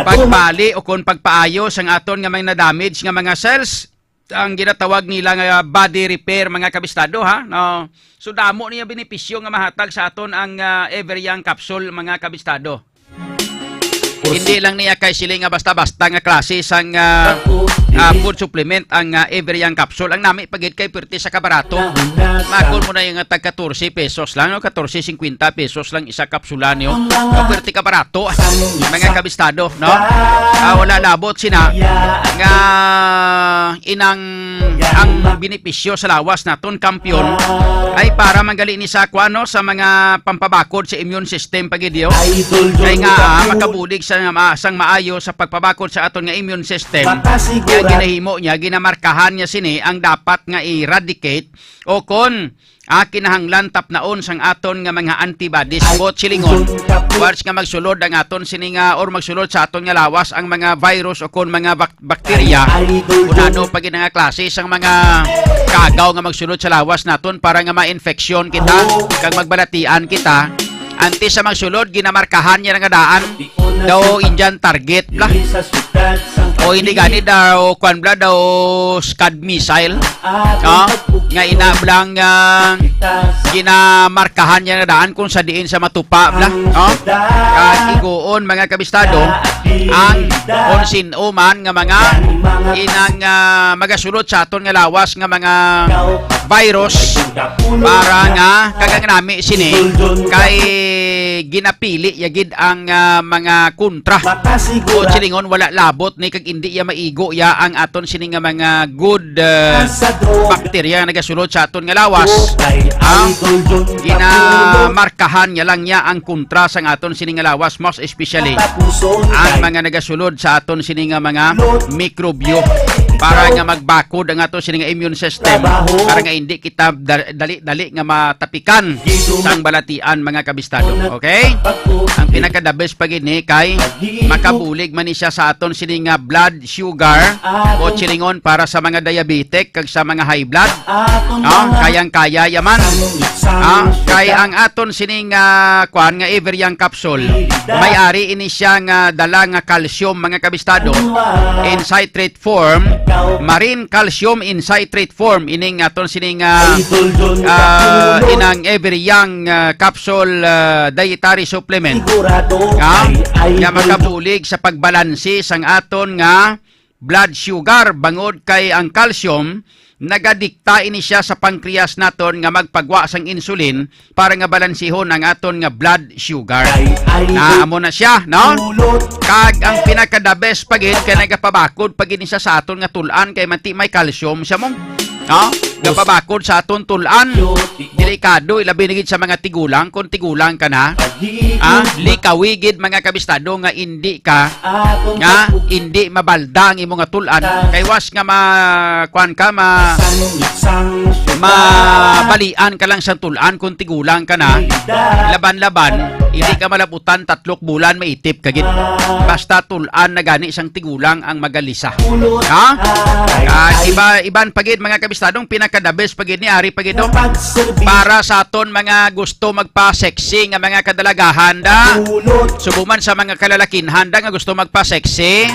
pagbali o kung pagpaayo sang aton nga mga na-damage nga mga cells. Ang ginatawag nila nga body repair, mga kabistado, ha? No? So, damo niya benepisyo nga mahatag sa aton ang, ah, Everyang capsule, mga kabistado. Hindi lang niya kay sili nga basta-basta nga klase sang, ah, ah, food supplement ang, ah, Everyang capsule. Ang nami pagid kay perti sa kabarato. Makon mo na yung tag katorse pesos lang, no? Katorse singkwenta pesos lang isa kapsula niyo. Ang mga Ang perti ka barato, mga kabistado, no? Ah, wala labot sina nga inang ang benepisyo sa lawas naton, kampiyon, ay para manggali ni sa kuan, no, sa mga pampabakod sa immune system pagid yo. Kay nga, ah, makabulig sa ma-, sang maayo sa pagpabakod sa aton nga immune system. Kaya ginahimo niya, ginamarkahan niya sini ang dapat nga eradicate o kon ah, kinahanglan tapnaon sang aton nga mga antibodies. Buot silingon, once nga magsulod ang aton sini nga or magsulod sa aton nga lawas ang mga virus o kon mga bak-, bakterya, kun ano pa gid nga klase sang mga kagaw nga magsulod sa lawas naton para nga ma-infeksyon kita kag magbalatian kita. Antes sa magsulod, ginamarkahan niya nga daan. Daw Indian target, bla. O hindi gani daw, kwan, bla, daw Scud missile. No? Nga ina, bla, nga ginamarkahan niya nga daan kung sa diin sa matupa, bla. No? Kag iguon, mga kabistado, ang kung sin-o man nga mga inang, ah, magasulod sa aton nga lawas nga mga virus para nga kag ang nami sini kay ginapili ya gid ang, ah, mga kontra. O silingon wala labot ni kag indi ya maigo ya ang aton sini nga mga good, ah, bakterya nga nagasulod sa aton nga lawas. Ah, ginamarkahan niya lang niya ang kontra sang aton sini nga lawas, most especially ang mga nagasulod sa aton sini nga mga mikrobyo para nga magbakod ang ato sini nga immune system para nga hindi kita da-, dali-dali nga matapikan sang balatian, mga kabistado. Okay? Ang pinaka the best pa gid ni kay makabulig man ni siya sa aton sini nga blood sugar o chiringon para sa mga diabetic kag sa mga high blood. Ah, kayang-kaya yaman. Ah, kay ang aton sining, ah, kwan nga Everyang capsule, may ari ini siya nga dala nga calcium, mga kabistado. In citrate form, marine calcium in citrate form, ining aton sining, ah, ah, inang Everyang, ah, capsule, ah, dietary supplement. Ah, nga makabulig sa pagbalanse sang aton nga blood sugar, bangod kay ang calcium nagadikta ini siya sa pancreas naton nga magpagwa sang insulin para nga balansihon ang aton nga blood sugar. Na amo na siya, no? Kag ang pinaka the best pa gid kay nagapabakod pa gid ni siya sa aton nga tul-an kay manti may calcium siya mo. No? Gapabakod sa aton tul-an. Delikado, ilabi na gid sa mga tigulang, kung tigulang ka na. Ah, likawi gid, mga kabistado, nga indi ka, nga indi mabalda ang imo nga tul-an. Kay was nga ma-, kuan ka, ma-, mabalian ka lang sa tul-an kung tigulang ka na. Laban-laban, Hindi ka malabutan, tatlok bulan maitip ka gid. Basta tul-an na gani sang tigulang ang magalisa. Ha? Ah, iba, iban pa gid, mga kabistadong, pinaka-the best pa gid ni ari pa gid, no? Para sa aton mga gusto magpa-sexy nga mga kadalagahan da. Subo man sa mga kalalakinhan da nga gusto magpa-sexy,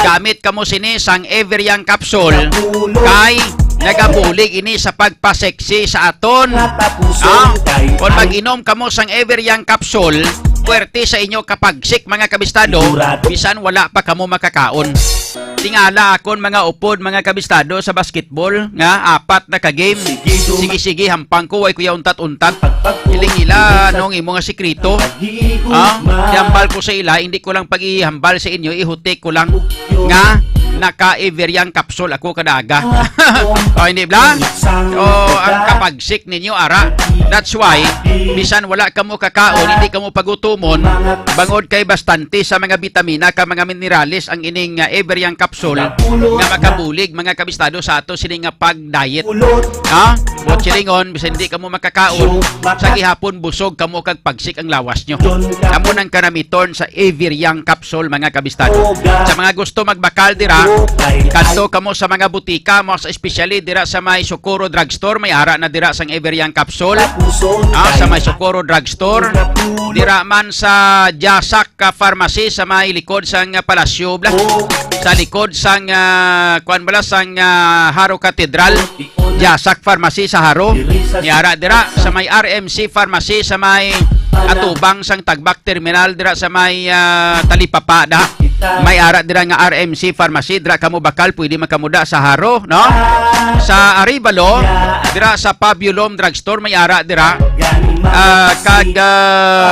gamit kamo sini sang Ever Young Capsule. Kay nagabulig ini sa pagpa-sexy sa aton. Ah, kung mag-inom kamo sang Ever Young Capsule, puwerte sa inyo kapagsik, mga kabistado, bisan wala pa kamo makakaon. Tingala akon mga upod, mga kabistado, sa basketball nga apat na ka game. Sige-sige, hampang ko, way ko ya untat-untat. Hiling nila, anong imo nga sikreto? Ah, ihambal ko sa ila, hindi ko lang pag-ihambal sa inyo, ihutik ko lang nga naka-Ever Young Capsule ako kada aga. O, hindi bla? O, ang kapagsik ninyo, ara. That's why, bisan wala kamo kakaon, hindi kamo pagutumon, bangod kay bastante sa mga bitamina ka mga minerales ang ining, ah, Ever Young Capsule nga makabulig, mga kabistado, sa ato sini nga pag-diet. Ha? Buot silingon, bisan hindi kamo makakaon, sa gihapon busog kamo kag pagsik ang lawas nyo. Amo nang kanamiton sa Ever Young Capsule, mga kabistado. Sa mga gusto magbakal dira, kadto kamo sa mga butika, most especially dira sa may Socorro Drugstore, may ara na dira sang Ever Young Capsule. Ah, sa may Socorro Drugstore, dira man sa Jasak, ah, Pharmacy sa may likod sang, ah, Palasyo, bla. Sa likod sang, ah, kuan bala, sang, ah, Jaro Cathedral. Jasak Pharmacy sa Jaro. May ara dira sa may R M C Pharmacy sa may atubang sang Tagbak Terminal dira sa may, ah, Talipapa da. May ara dira nga R M C Pharmacy, dira kamo bakal, pwede man kamo da sa Jaro, no? Sa Arevalo, dira sa Pabulum Drugstore, may ara dira. Ah, kag, ah,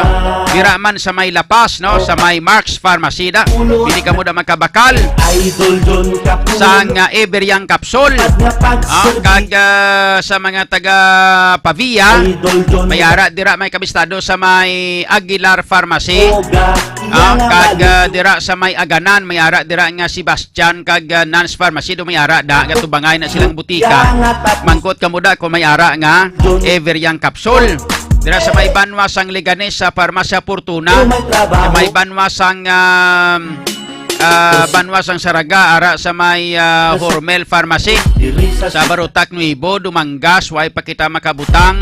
dira man sa may La Paz, no? Sa may Mark's Pharmacy da. Pwede kamo da makabakal sang, ah, Ever Young Capsule. Ah, kag, ah, sa mga taga Pavia, may ara dira, may kabistado, sa may Aguilar Pharmacy. Ah, kag, ah, dira sa may Aganan, may ara dira nga Sebastian kag, ah, Nans Pharmacy, do may ara da, gatubangay na silang butika. Mangkot kamo da kung may ara nga Ever Young Capsule. Dira sa may banwa sang Leganes, sa Farmacia Fortuna, sa may banwa sang, um, ah, banwa sang Saraga, ara sa may, ah, Hormel Pharmacy, sa Barotac Nuevo, Dumangas, way pa kita makabutang,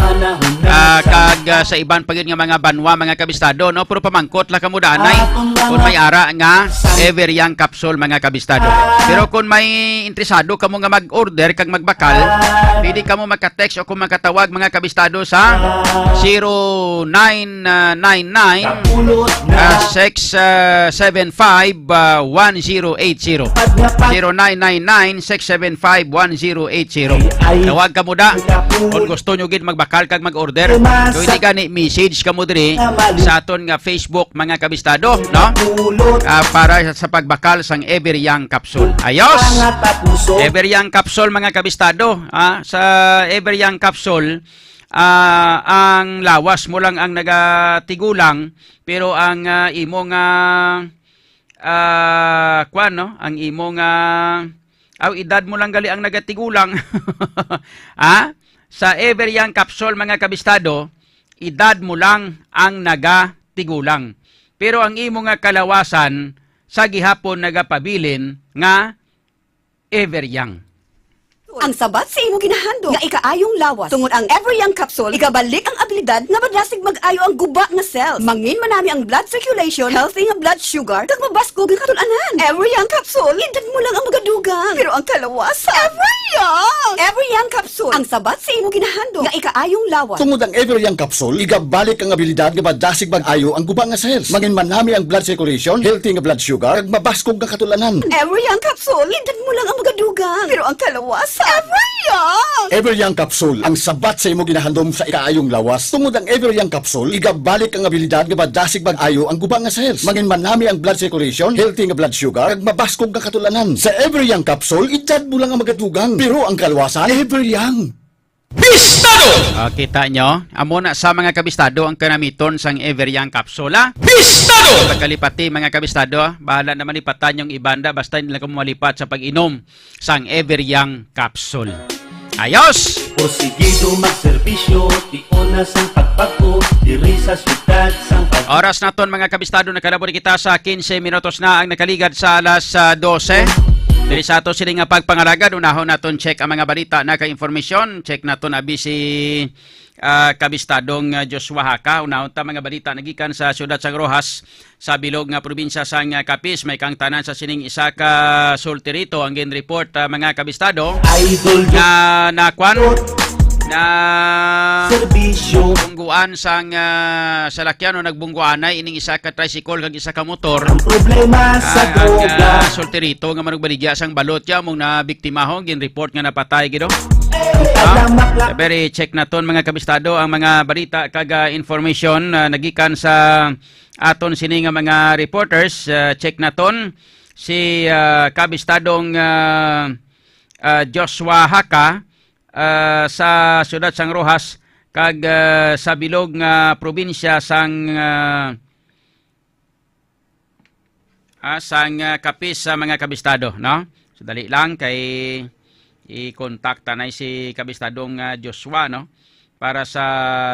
ah, kag, ah, sa iban pa gid nga mga banwa, mga kabistado, no? Pero pamangkot lang kamo da anay kung may ara nga Ever Young Capsule, mga kabistado. Pero kung may interesado kamo nga mag-order kag magbakal, pwede kamo maka-text o kung makatawag, mga kabistado, sa zero nine nine nine, ah, six seven five, ah, one zero eight zero. Zero nine nine nine, six seven five, one zero eight zero. Tawag kamo da kung gusto nyo gid magbakal kag mag-order. Kung hindi gani, message kamo diri sa aton nga Facebook, mga kabistado, no? Ah, para sa pagbakal sang Ever Young Capsule. Ayos! Ever Young Capsule, mga kabistado. Ah, sa Ever Young Capsule, ah, ang lawas mo lang ang nagatigulang, pero ang, ah, imo nga, ah, kwan, no? Ang imo nga, aw, edad mo lang gali ang nagatigulang. Ha? Sa Ever Young Capsule, mga kabistado, edad mo lang ang nagatigulang. Pero ang imo nga kalawasan sa gihapon nagapabilin nga Ever Young. Ang sabat sa imo ginahandom nga ikaayong lawas, tungod ang Ever Young Capsule igabalik ang abilidad nga madasig mag-ayo ang guba nga cells. Mangin manami ang blood circulation, healthy nga blood sugar, kag mabaskog nga katul-anan. Ever Young Capsule, edad mo lang ang magadugang, pero ang kalawasan, Ever Young! Ever Young Capsule, ang sabat sa imo ginahandom nga ikaayong lawas. Tungod ang Ever Young Capsule igabalik ang abilidad nga madasig mag-ayo ang guba nga cells. Mangin manami ang blood circulation, healthy nga blood sugar, kag mabaskog nga katul-anan. Ever Young Capsule, edad mo lang ang magadugang, pero ang kalawasan, Ever Young! Ever Young Capsule, ang sabat sa imo ginahandom sa ikaayong lawas. Tungod ang Ever Young Capsule igabalik ang abilidad nga madasig mag-ayo ang guba nga cells. Mangin manami ang blood circulation, healthy nga blood sugar, kag mabaskog nga katul-anan. Sa Ever Young Capsule, edad mo lang ang magadugang, pero ang kalawasan, Ever Young! Bistado! Ah, kita nyo? Amo na sa mga kabistado ang kanamiton sang Ever Young Capsule, ah. Bistado! Pagkalipati, mga kabistado, ah. Bahala naman lipatan yung ibanda, basta hindi lang kamo malipat sa pag-inom sang Ever Young Capsule. Ayos! Porsigido magserbisyo, tion na sang pagpagko, Diri sa siyudad sang Pag- Oras naton, mga kabistado, nakalabot kita sa quince minutos na ang nakaligad sa alas, ah, dose. Diri sa ato sini nga pagpangalagad, unahon naton check ang mga balita na kay informasyon. Check naton abi si, ah, kabistadong, ah, Joshua Haka. Unahon ta mga balita nagikan sa siyudad sang Roxas, sa bilog nga probinsya sang, ah, Capiz. May kangtanan sa sining isa ka solterito ang gin-report, ah, mga kabistado, Idol na nakwan na Serbisyo. Bungguan sang, ah, salakyan o nagbungguanay ining isa ka tricycle kag isa ka motor. Ang problema sa Ah, ang, droga. ah, solterito nga manugbaligya sang balot ya mong nabiktima ho, gin-report nga napatay gid, oh. Ay, Ah, alamak lang. Pero i-check naton, mga kabistado, ang mga balita kag, ah, information, ah, nagikan sa aton sini nga mga reporters. Ah, check naton si, ah, kabistadong, ah, ah, Joshua Haka, ah, sa siyudad sang Roxas kag, ah, sa bilog nga probinsya sang, ah, ah, sang, ah, Capiz sa mga kabistado, no? So, dali lang kay i-contact ta na si kabistadong, ah, Joshua, no? Para sa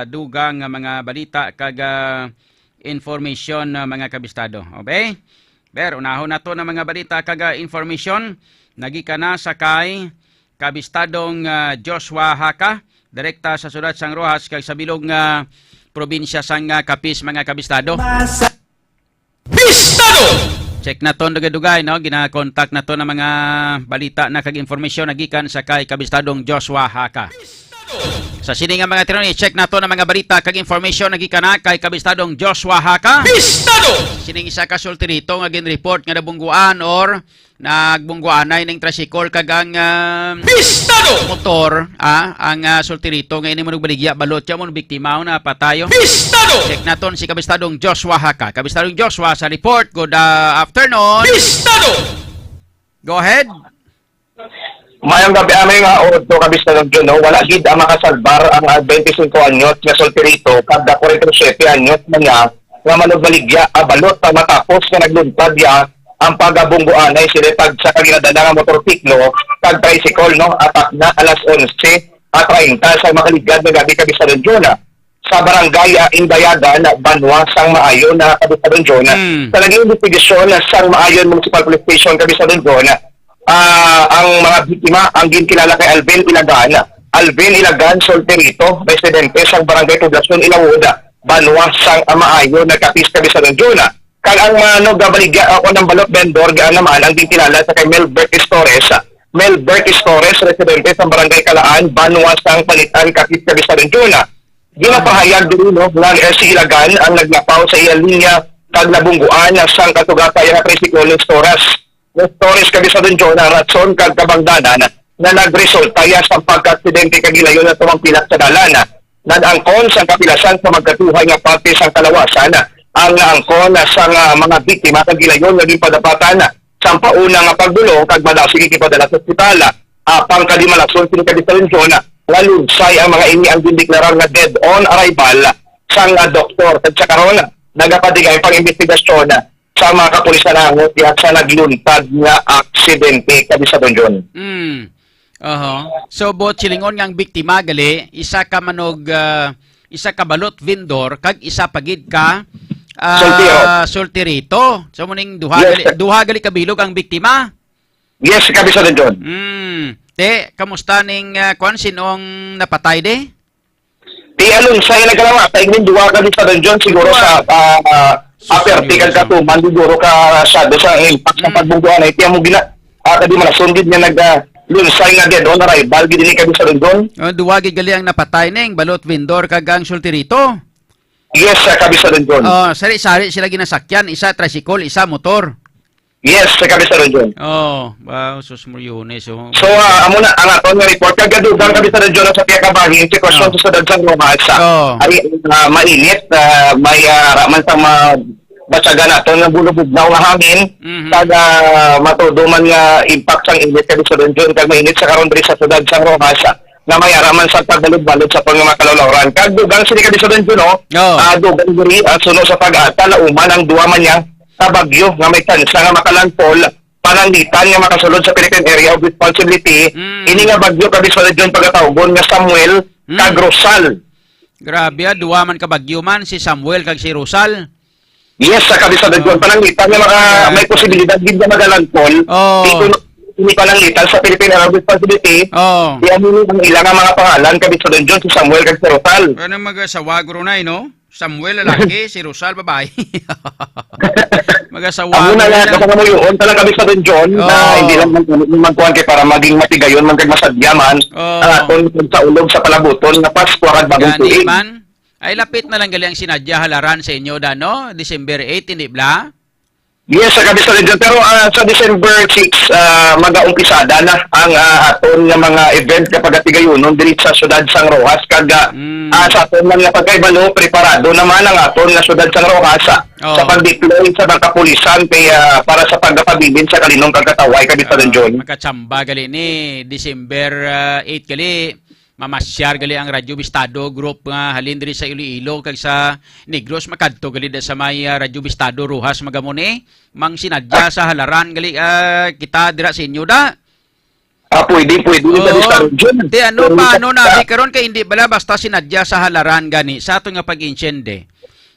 dugang nga mga balita kag, ah, information, ah, mga kabistado. Okay? Pero unahon nato na mga balita kag, ah, information nagikan na sa kay kabistadong, ah, Joshua Haka, direkta sa siyudad sang Roxas kag sa bilog nga probinsya sang, ah, Capiz, mga kabistado. Masa- Bistado! Check naton dugay-dugay, no? Gina-contact naton ang mga balita na kag informasyon nagikan sa kay kabistadong Joshua Haka. Sa sini nga mga tinuon, i-check naton ang mga balita kag information nagikan na kay kabistadong Joshua Haka. Bistado! Sining isa ka solterito nga gin-report nga nabungguan or nagbungguanay ning tricycle kag ang, ah, Bistado! Motor, ah, ang, ah, solterito nga ini manugbaligya, balot siya mo biktima na patayo. Bistado! Check naton si kabistadong Joshua Haka. Kabistadong Joshua sa report. Good, ah, afternoon. Bistado! Go ahead. Mayong gabi, amay nga auto, kabistadong Jun, no? Wala gid ang makasalbar ang, ah, twenty-five anyos nga solterito, kada forty-seven anyos man niya, nga manugbaligya, ah, balot pa matapos nga nagluntad ya ang pagabungguanay sila tag sa kaginadala nga motorsiklo kag tricycle, no? Atak na alas onse, ah, treinta sa makaligad nga gabi, kabistadong Jun, ah, sa barangay, ah, Indayagan, Banwa sang Maayon, ah, kabistadong Jun. Mm. Sa naging investigasyon, ah, sang Maayon Municipal Police Station, kabistadong Jun, ah, ang mga biktima ang ginkilala kay Alvin Ilagan. Alvin Ilagan Solterito, residente sang barangay Poblasyon Ilawod, Banwa sang Maayon, Capiz, kabistadong Jun. Kag ang manugbaligya, ah, o ang balot vendor, gaan naman ang ginkilala sa kay Melbert Estores. Melbert Estores, residente sa barangay Kalaan, Banwa sang Panitan, Capiz, kabistadong Jun. Ginapahayag diri, no, nga, eh, si Ilagan ang naglapaw sa iya linya kag nabungguan sang kasugata iya nga tricycle ni Storas. Ni Storas, kabistadong Jun, ang rason kag kabangdanan nga nagresulta iya sa pagkaaksidente kag gilayon nga tumang pilak sa dalan. Nag-angkon sang kapilasan sa magkatuhay nga parte sang kalawasan ang naangkon sang, ah, mga biktima kag gilayon nga ginpadapatan sang pauna nga pagbulong kag madasig ipadala sa ospital. Apang kadimalason sini, kabistadong Jun, nga lunsay ang mga ini ang gindeklarar nga dead on arrival sang, ah, doktor. Kag sa karon, nagapadigay pang imbestigasyon sa mga kapulisan angot diha sa nagluntad nga aksidente, kabistadong Jun. Mm. Aha. So, buot silingon nga ang biktima gali, isa ka manog, ah, isa ka balot vendor, kag isa pa gid ka, ah, Soltero. Solterito. So, muning duha Yes, gali, sir. Duha gali ka bilog ang biktima? Yes, kabistadong Jun. Mm. Te, kamusta ning, ah, kwan, sinong napatay de? Ti alunsa yung nagkalamatay ning duha, kabistadong Jun, siguro Duha. sa, ah, ah, Sus, aperte kag Diyos. Katuman, siguro ka sa, sa impact sa Mm. pagbungguan ay tiyan mo gina, ah, kadi malasong gid nga nag, ah, lunsay nga dead on arrival gid ini, kabistadong Jun. Oh, duwa gid gali ang napatay ning balot vendor kag ang solterito. Yes, ah, kabistadong Jun. Oh, sari-sari sila ginasakyan, isa tricycle, isa motor. Yes, sa kabistadong Jun. Oh, wow, sus, Moriones, oh. So, ah, amo na ang aton nga report. Kagadugang, kabistadong Jun, sa piyakabahin, sitwasyon Oh. sa siyudad sang Roxas, ah, Oh. ay, ah, mainit, ah, may, ah, raman sa mga batyagan naton nga bulubugnaw nga hangin, Mhm. kag, ah, matudo man nga impact sang init, kabistadong Jun, kag mainit sa karon diri sa siyudad sang Roxas, ah, nga may ara man sa pagbalod-balod sa pang mga kalawlawran. Kag dugang sini, kabistadong Jun, no? Oh. Ah, dugang diri, ah, suno sa pag-asa, lauman ang duwa man niya ka bagyo nga may tsansa nga makalandfall pananglitan nga makasulod sa Philippine Area of Responsibility. Mm. Ini nga bagyo, kabistadong Jun, pagatawgon nga Samuel Mm. kag Rosal. Grabe, ah, duwa man ka bagyo man, si Samuel kag si Rosal. Yes, sa Kabisado, oh, John. Pananglitan nga maka-, may posibilidad gid nga magalandfall. Oh. Dito, ni pananglitan sa Philippine Air Responsibility. Oh. Iya mo ang ila nga mga pangalan, Kabisado John, si Samuel kag si Rosal. Ano, magasawa, guro na, eh, no? Samuel, lalaki, si Rosal, babae. Magasawa. Amo na nga, na. Kasi mo yun, talaga, Kabisado John, na, oh, hindi lang man, man kuwan kay para maging matigayon man kag masadya man, oh, ang aton sa ulog sa palabuton nga Pasko kag Bagong Tuig. Gani man. Ay, lapit na lang gali ang sinadya halaran sa inyo, da, no? December eight, hindi bla? Yes, sa Kabisado John. Pero, ah, sa December six, ah, mag-aumpisada na ang, ah, aton nga mga event nga pagatigayonon diri sa Siyudad Sang Rojas. Kag, ah, mm, ah, sa aton man nga pagkahibalo, preparado naman ang aton nga Siyudad Sang Rojas, ah, oh, sa pag-deploy sa mga kapulisan kay, ah, para sa pagpabilin sa kalinom kag katawhay, Kabisado John. Ah, makachamba gali ni December, ah, eight gali. Mamasyar gali ang Radyo Bistado group nga halin diri sa Iloilo kag sa Negros, makadto gali da sa may, ah, Radyo Bistado Rojas, magamuni. Mang sinadya sa halaran gali, ah, kita dira sa inyo da. Ah, pwede, pwede. Oo. Sa Bistado, Jun. Di ano, pwede paano sa na, di karon kay hindi bala basta sinadya sa halaran gani sa ato nga pag-insyende?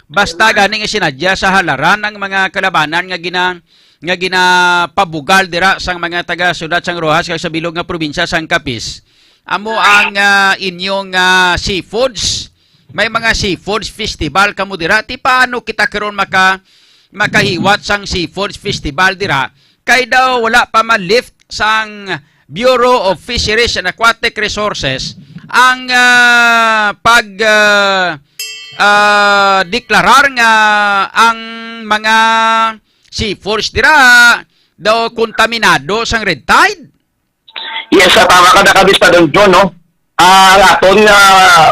Basta gani nga sinadya sa halaran ang mga kalabanan nga gina-, nga ginapabugal dira sang mga taga Siyudad sang Roxas kag sa bilog nga probinsya sang Capiz. Amo ang, ah, inyong, ah, seafoods. May mga seafoods festival kamo dira. Ti paano kita karon maka-, makahiwat sang seafoods festival dira? Kay daw wala pa ma-lift sang Bureau of Fisheries and Aquatic Resources ang, ah, pag, ah, ah, deklarar nga ang mga seafoods dira daw kontaminado sang red tide. Yes, sa tama ka, Kabisado John, no? Ah, ang aton nga,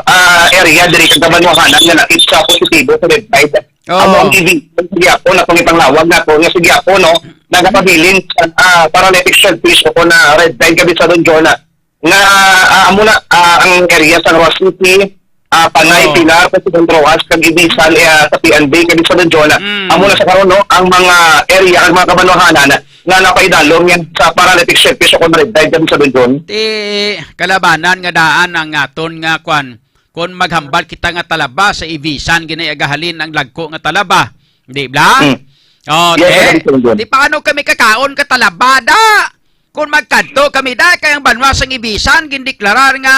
ah, area diri sa Kabanwahanan nga nakit sa positibo sa red tide. Oo. Amo ang ibig sa gihapon, atong ipanglawag nato nga sa gihapon, no? Nagapabilin sa, ah, paralytic shellfish o na red tide, Kabisado John, ah, nga, ah, amo na, ah, ang area sa Roxas City, ah, Panay, oo, Pilar, President Roxas, kag Ibisan, eh, ah, sa P N B, Kabisado John, ah, mm, amo na sa karon, no? Ang mga area, ang mga kabanwahanan, nga napaidalom yan sa paralytic shellfish o kon red tide, Kabisado John. Ti kalabanan nga daan ang aton nga kwan, kon maghambal kita nga talaba sa Ibisan, gani agahalin ang lagko nga talaba. Di bla? Hmm. Oh, yes, te, Kabisado John. Di paano kami kakaon ka talaba, da? Kon magkadto kami, da, kay ang banwa sang Ibisan gindeklarar nga,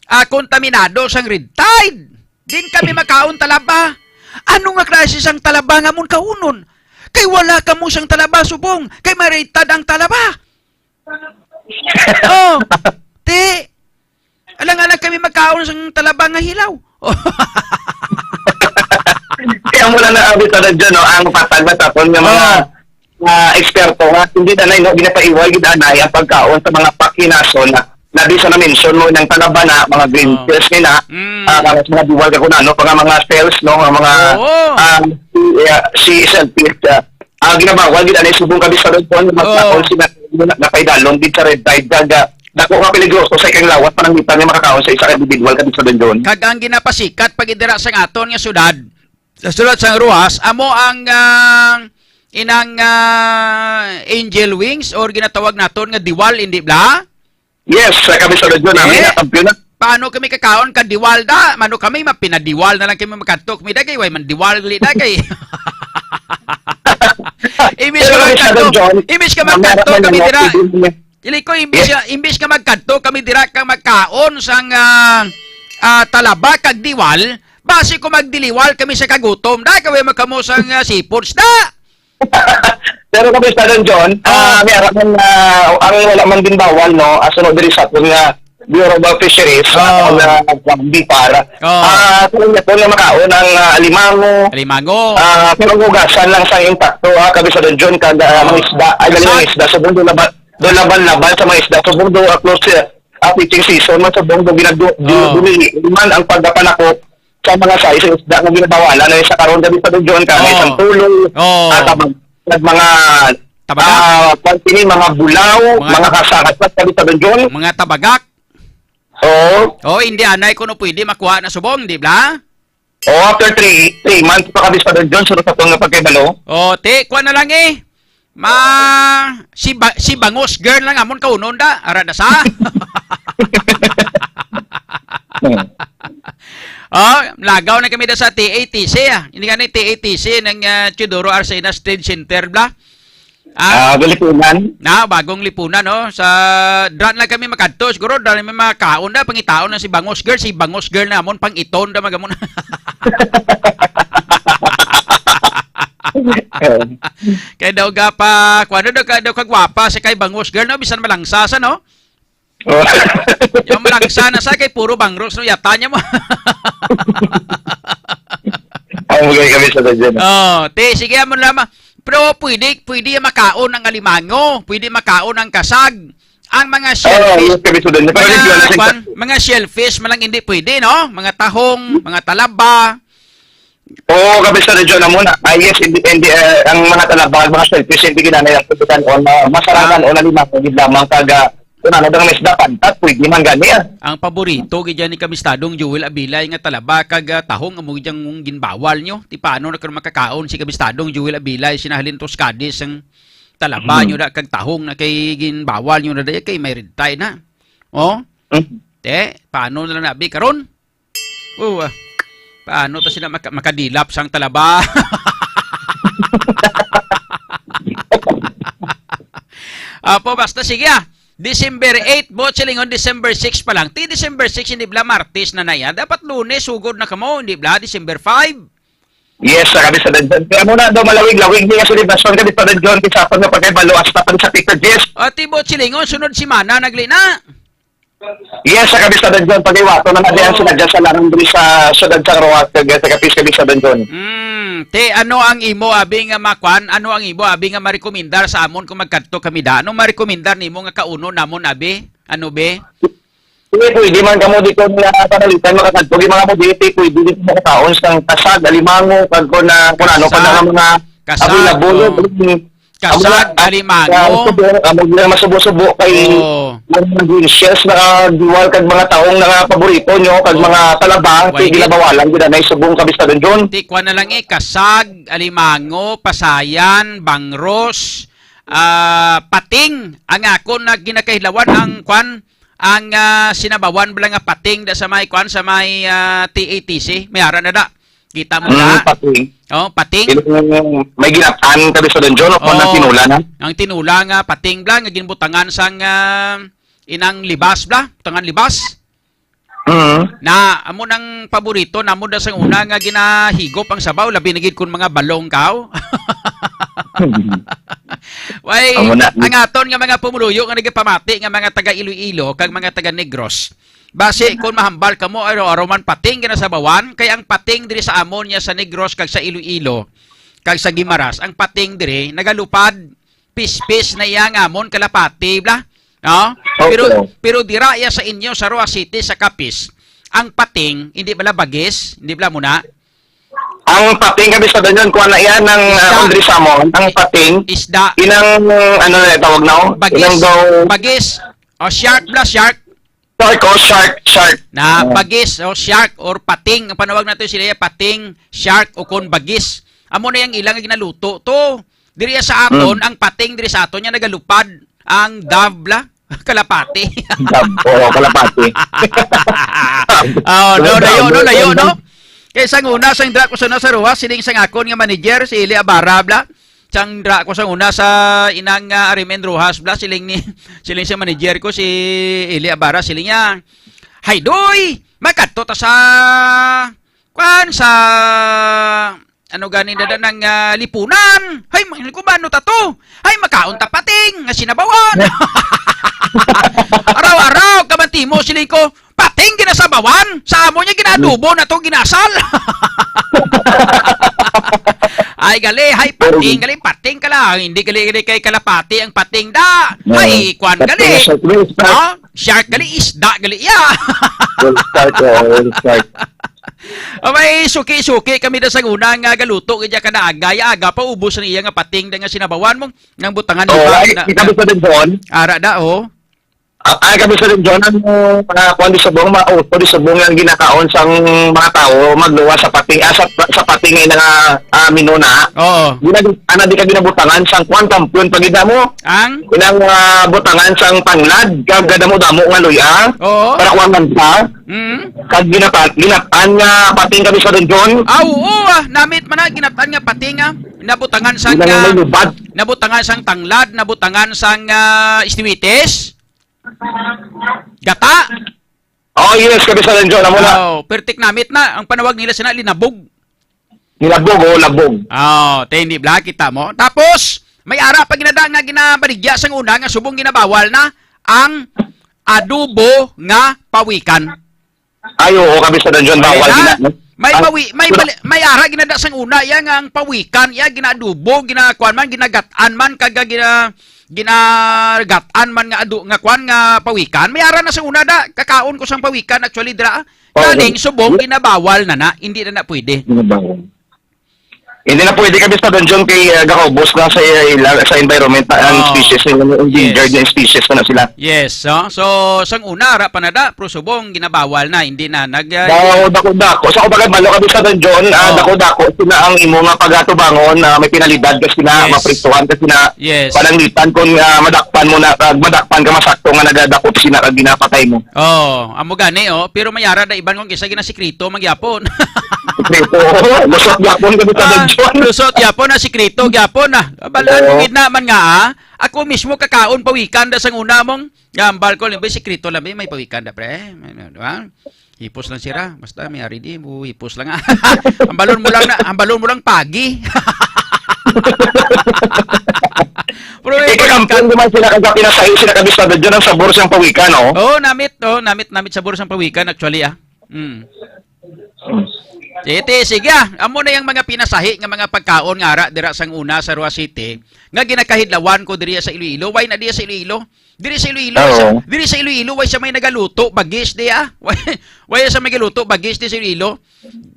ah, kontaminado sang red tide. Din kami makaon talaba. Ano nga klase sang talaba nga amon kaunon? Kay wala kamo sang talaba subong, kay maritad ang talaba. Oh, ti, alang-alang kami makaon sang talaba nga hilaw. Kaya mo lang naabot sa radyo, no? Ang patag na tapon nga mga, oh, ah, eksperto nga, hindi na, no, ginapaiway, gid anay ang pagkaon sa mga pakinason na, na di sa na-mention mo ng talaba na, mga green, oh, peas nila, mm, ah, mga diwal ka kung ano, pa nga mga cells, no, nga mga, oo, ah, si, ah, si Isang Peas, ah, ah, ginabawal gid anay subong, Kabisado John, mas, oo, ako sila napaidalom gid sa red tide, kag, ah, dako nga peligroso sa ikang lawas pananglitan nga makakaon sa isa ka individual, Kabisado John. Kag ang ginapasikat pa gid dira sa aton nga syudad, sa syudad sang Roxas, amo ang, ah, inang, ah, angel wings or ginatawag naton nga diwal, hindi bla? Yes, sa Kabisado John, namin, eh, na kampiyon na. Paano kami kakaon ka diwal da? Mano kami mapinadiwal na lang kami magkadto kami da kay way man diwal gali da kay. Imbis ka magkadto, imbis ka magkadto kami dira. Dili ko, imbis, yes, ka, imbis ka magkadto kami dira kang magkaon sang, ah, ah, talaba kag diwal, basi ko magdiliwal kami sa kagutom da kay way man kamo sang, ah, seafoods da. Pero Kabisado John, ah, may ara man, ah, ang wala man din bawal, no? Asunod diri sa aton nga Bureau of Fisheries, oh, ah, na, ah, BFAR. Oh. Ah, kung ito nga makaon ang, ah, alimango. Alimango. Ah, pero hugasan lang sa intakto, ah, Kabisado John, kag, ah, oh, mga isda. Ay, dali ang isda. Subong do laban, do laban-laban sa mga isda. Subong do, ah, close, ah, fishing season, man subong do ginag-, oh, dumili man ang pagkapanakop sa mga size ng isda nga ginabawalan na sa karon, Kabisado John, kami, oh, sang tuloy, oh, at ang mga, tabagak, ah, pag-, ini, mga bulaw, mga, mga kasakat, Kabisado John. Mga tabagak. Oo. Oh, hindi anay kuno pwede makuha na subong, di ba? Oh, after three, three months pa, Kabisado John, sunod sa tuon nga pagkahibalo. Oh, ti, kuha na lang eh. Ma, si ba-, si Bangus girl lang amon kaunon da, ara da sa. Hmm. Oh, lagaw na kami da sa T A T C, ah. Hindi nga ni T A T C ng, ah, Teodoro Arcenas Trade Center, bla. Ah, Ah, Lipunan. Na, bagong Lipunan, no? Sa dran lang kami makadto, siguro dran may mga kaon na, pangitaon na si Bangos Girl, si Bangos Girl namon, pang-iton da magamon. Kay daw ga pa, kuwan daw ka, daw ka gwapa si kay Bangos Girl, no? Bisan malangsa sa, no? Oh. Yung malangsa na sa kay puro bangros, no? Yata niya mo. Ang bugay kami sa dyan. Oh, te, sige, amo na lamang. Pero pwede, pwede makaon ang alimango, pwede makaon ang kasag. Ang mga Oo, shellfish, yes, kami sa dyan. Pero mga, hindi wala sa kwan, mga shellfish, malang hindi pwede, no? Mga tahong, mga talaba. Oo, kami sa region na muna. Ah, yes, hindi, hindi, eh, ang mga talaba, mga shellfish, hindi ginanay ang pagkakan o na masarangan Ah. o nalimango, gid lamang kag, ah, kung ano dang isda, pantat, pwede man gani, ah. Ang paborito gid yan ni Kamistadong Joel Abilay nga talaba kag, ah, tahong amo gid ang ginbawal nyo. Ti paano na karon makakaon si Kamistadong Joel Abilay, sinahalin to sa Cadiz ang talaba Mm. nyo da kag tahong na kay ginbawal nyo na da kay may red tide na. Oh? Mm. Te, paano na lang nabi karon? Oh, ah. Paano ta sila maka-, makadilap sang talaba? Apo, basta sige, ah. December eight, buot silingon, December six pa lang. Ti December six, hindi bala Martes na na yan. Dapat Lunes, sugod na kamo, hindi bala December five. Yes, sa kami sa Dungeon. Kaya muna daw malawig-lawig niya sa libasyon kami sa Dungeon, kisa pa nga pagkabalo hasta pa sa Peter Jess. Ah, ti buot silingon, sunod semana, nagli na. Yes, sa kami sa Dungeon, pag-iwato na nga diyan Oo. sila dyan sa larang diri sa syudad sa Roxas, kag sa Capiz, kami sa Dungeon. Mm, te, ano ang imo abi nga makwan? Ano ang imo abi nga marekomendar sa amon kung magkadto kami da? Ano marekomendar nimo nga kaunon namon abi? Ano be? Sige, pwede man kamo di ko nga panalitan makakadto, di mga mo di, pwede di makakaon sang kasag, alimango, kag kung na, kung ano pa na Kasag. nga mga Kasag, available. oh. Mm. Kasag, Amo na, ah, alimango. ah, subo, amo na masubo-subo kay Oo. yung mga delicious na diwal kag mga taong nga paborito nyo, kag Oo. mga talaba, Why kay di? ginabawalan, gina na isubong kami sa dunjon. Ti, kuha na lang eh, kasag, alimango, pasayan, bangros, ah, pating. Ang ako na ginakahilawan, ang kwan, ang, ah, sinabawan bala nga pating da sa may, kwan, sa may, ah, T A T C. May ara na da. Kita mo Mm, na? Pating. Oh, pating. Yung may ginatan kami sa dunjon, o kung Oh, ang tinula na? ang tinula nga pating bla, nga ginbutangan sang, ah, inang libas bla, butangan libas. Mm. Na, amo nang paborito namo da sang una nga ginahigop ang sabaw, labi na gid kun mga balong kaw. Way, Amo na. ang aton nga mga pumuluyo nga nagapamati nga mga taga Iloilo kag mga taga Negros. Basi, kung mahambal kamo, araw-araw man pating ginasabawan, kay ang pating diri sa amon niya sa Negros kag sa Iloilo, kag sa Guimaras, ang pating diri nagalupad, pispis na iya nga amon kalapati, bla? No? Opo. Pero, pero dira iya sa inyo, sa Roxas City, sa Capiz, ang pating, hindi bala bagis? Hindi bala muna? Ang pating kami sa dunjon, kuha na iya ng, ah, Isda. Andres Samon. Ang pating, Isda. inang, ano na tawag na, oh? Bagis. Inang daw Bagis. O, shark bla, shark. Shark, oh, shark, shark. Na Oh. bagis o shark or pating, ang panawag nato sila iya, pating, shark o kon bagis. Amo na yang ilang ginaluto to. Diri sa aton, Mm. ang pating diri sa aton niya nagalupad ang dove bla, kalapati. Dove, oo, kalapati. Oh, no, Dove, nayo, no, dove, nayo, dove. no? Kay sang una, sang dra ko sa una sa Roxas, siling sang akon nga manager, si Eli Abara bla. Sang dra ko sa una sa inang, ah, Arimen Roxas bla, siling ni, siling sa manager ko, si Eli Abara, siling niya, "Hay, Doy, makadto ta sa, kwan, sa, ano gani na, na, ng, ah, lipunan. Hay, ma-, ko ba, ano ta to? Hay, makaon ta pating, nga sinabawan." Araw-araw, kamantimo, siling ko, "Pating ginasabawan? Sa amo niya ginadubo na to, ginasal." Ay, gali, hay, pating, gali, pating ka lang. Hindi gali, gali kay kalapati ang pating da. No. Ay, kwan, Pating gali. sa shark, shark. No? Shark, gali, isda, gali, ya. Well, shark, oh, well, shark. Ah, may suki-suki kami da sa una nga galuto, kaya ka na aga, ya, aga pa, ubos na iya nga pating da nga sinabawan mo, nang butangan Oh, iba ay, na, kita na, mo sa dunjon? Ara da, oh. Ah, ay, kami sa region, ang, ah, kuwan di subong, mauto di subong ang ginakaon sang mga tawo, magluwas sa pating, ah, sa, sa pating nga nga, ah, minuna. Oo. Ginag-, ana di ka ginabutangan sang kuwan, kampiyon pa gid mo. Ang? Inang, ah, butangan sang tanglad, kag gadamo-damo nga luya. Oo. Para kuwan man sa. Mm. Kag ginapa-, ginatan nga pating kami sa region. Ah, oo, ah, namit man na, ginatan nga pating, ah. Nabutangan sang, Ginang ah, may lubad. Nabutangan sang tanglad, nabutangan sang, ah, istiwites. Gata. Oh, yes, kami sa region, amo na. Oh, pertik namit na. Ang panawag nila sina linabog. Linabog, oh, labog. Oh, te, hindi bla, kita mo. Tapos, may ara pa ginada nga ginabaligya sang una nga subong ginabawal na ang adobo nga pawikan. Ay, oo, kami sa region, bawal Ay, gina. na. May Ang pawi-, may pala, may ara ginada sang una, iya nga ang pawikan, iya ginaadobo, ginakuan man, ginagatan man, kag gina-, ginagat-an man nga adu-, nga kuan nga pawikan. May ara na sa una da, kakaon ko sang pawikan actually dira. Oh, Galing subong, ginabawal na na, hindi na na pwede. Ginabawal. Hindi na pwede kami sa dungeon kay, ah, gakaubos na sa ila, sa environment na ang Oh. species nila, endangered Yes. na species na, na sila. Yes, oh. So, sang una, ara pa na da, pero subong, ginabawal na, hindi na. Nag, ah, Daw, dako-dako. Sa kumbaga, balo kami sa dungeon, ah, Oh. dako-dako sila ang imo nga pagatubangon na may penalidad kasi na Yes. maprisuhan kasi na Yes. pananglitan kung, ah, madakpan mo na, ah, madakpan ka masakto nga nagadakop sila kag ginapatay mo. Oh, amo gani, oh. Pero may ara da iban kung kisa ginasikreto, magyapon. Sikreto. Lusot gyapon kami sa Ah, dungeon. lusot gyapon na, sikreto gyapon na. Balaan mo Oo. gid naman nga, ah. Ako mismo kakaon pawikan da sang una mong, ya, ambal ko, limbi, sikreto lang, may pawikan da, pre. May, di ba? Hipos lang sira. Basta may ari di, bu-, hipos lang, ah. Ambalon mo lang na, ambalon mo lang pagi. Pero may Ikakampiyon pawikan. naman sila kag pinasahi sila kag sa dungeon ang sabor sang pawikan, no? Oh, namit, oh, namit, namit sabor sang pawikan, actually, ah. Mm. Sige, te, sige, ah. Amo na yung mga pinasahi nga mga pagkaon nga ara dira sang una sa Roa City, nga ginakahidlawan ko diri sa Iloilo. Why na diya sa Iloilo? Diri sa Iloilo, Oo. sa, diri sa Iloilo, why sa may nagaluto, bagis di, ah? Why, why sa may galuto, bagis di sa Iloilo?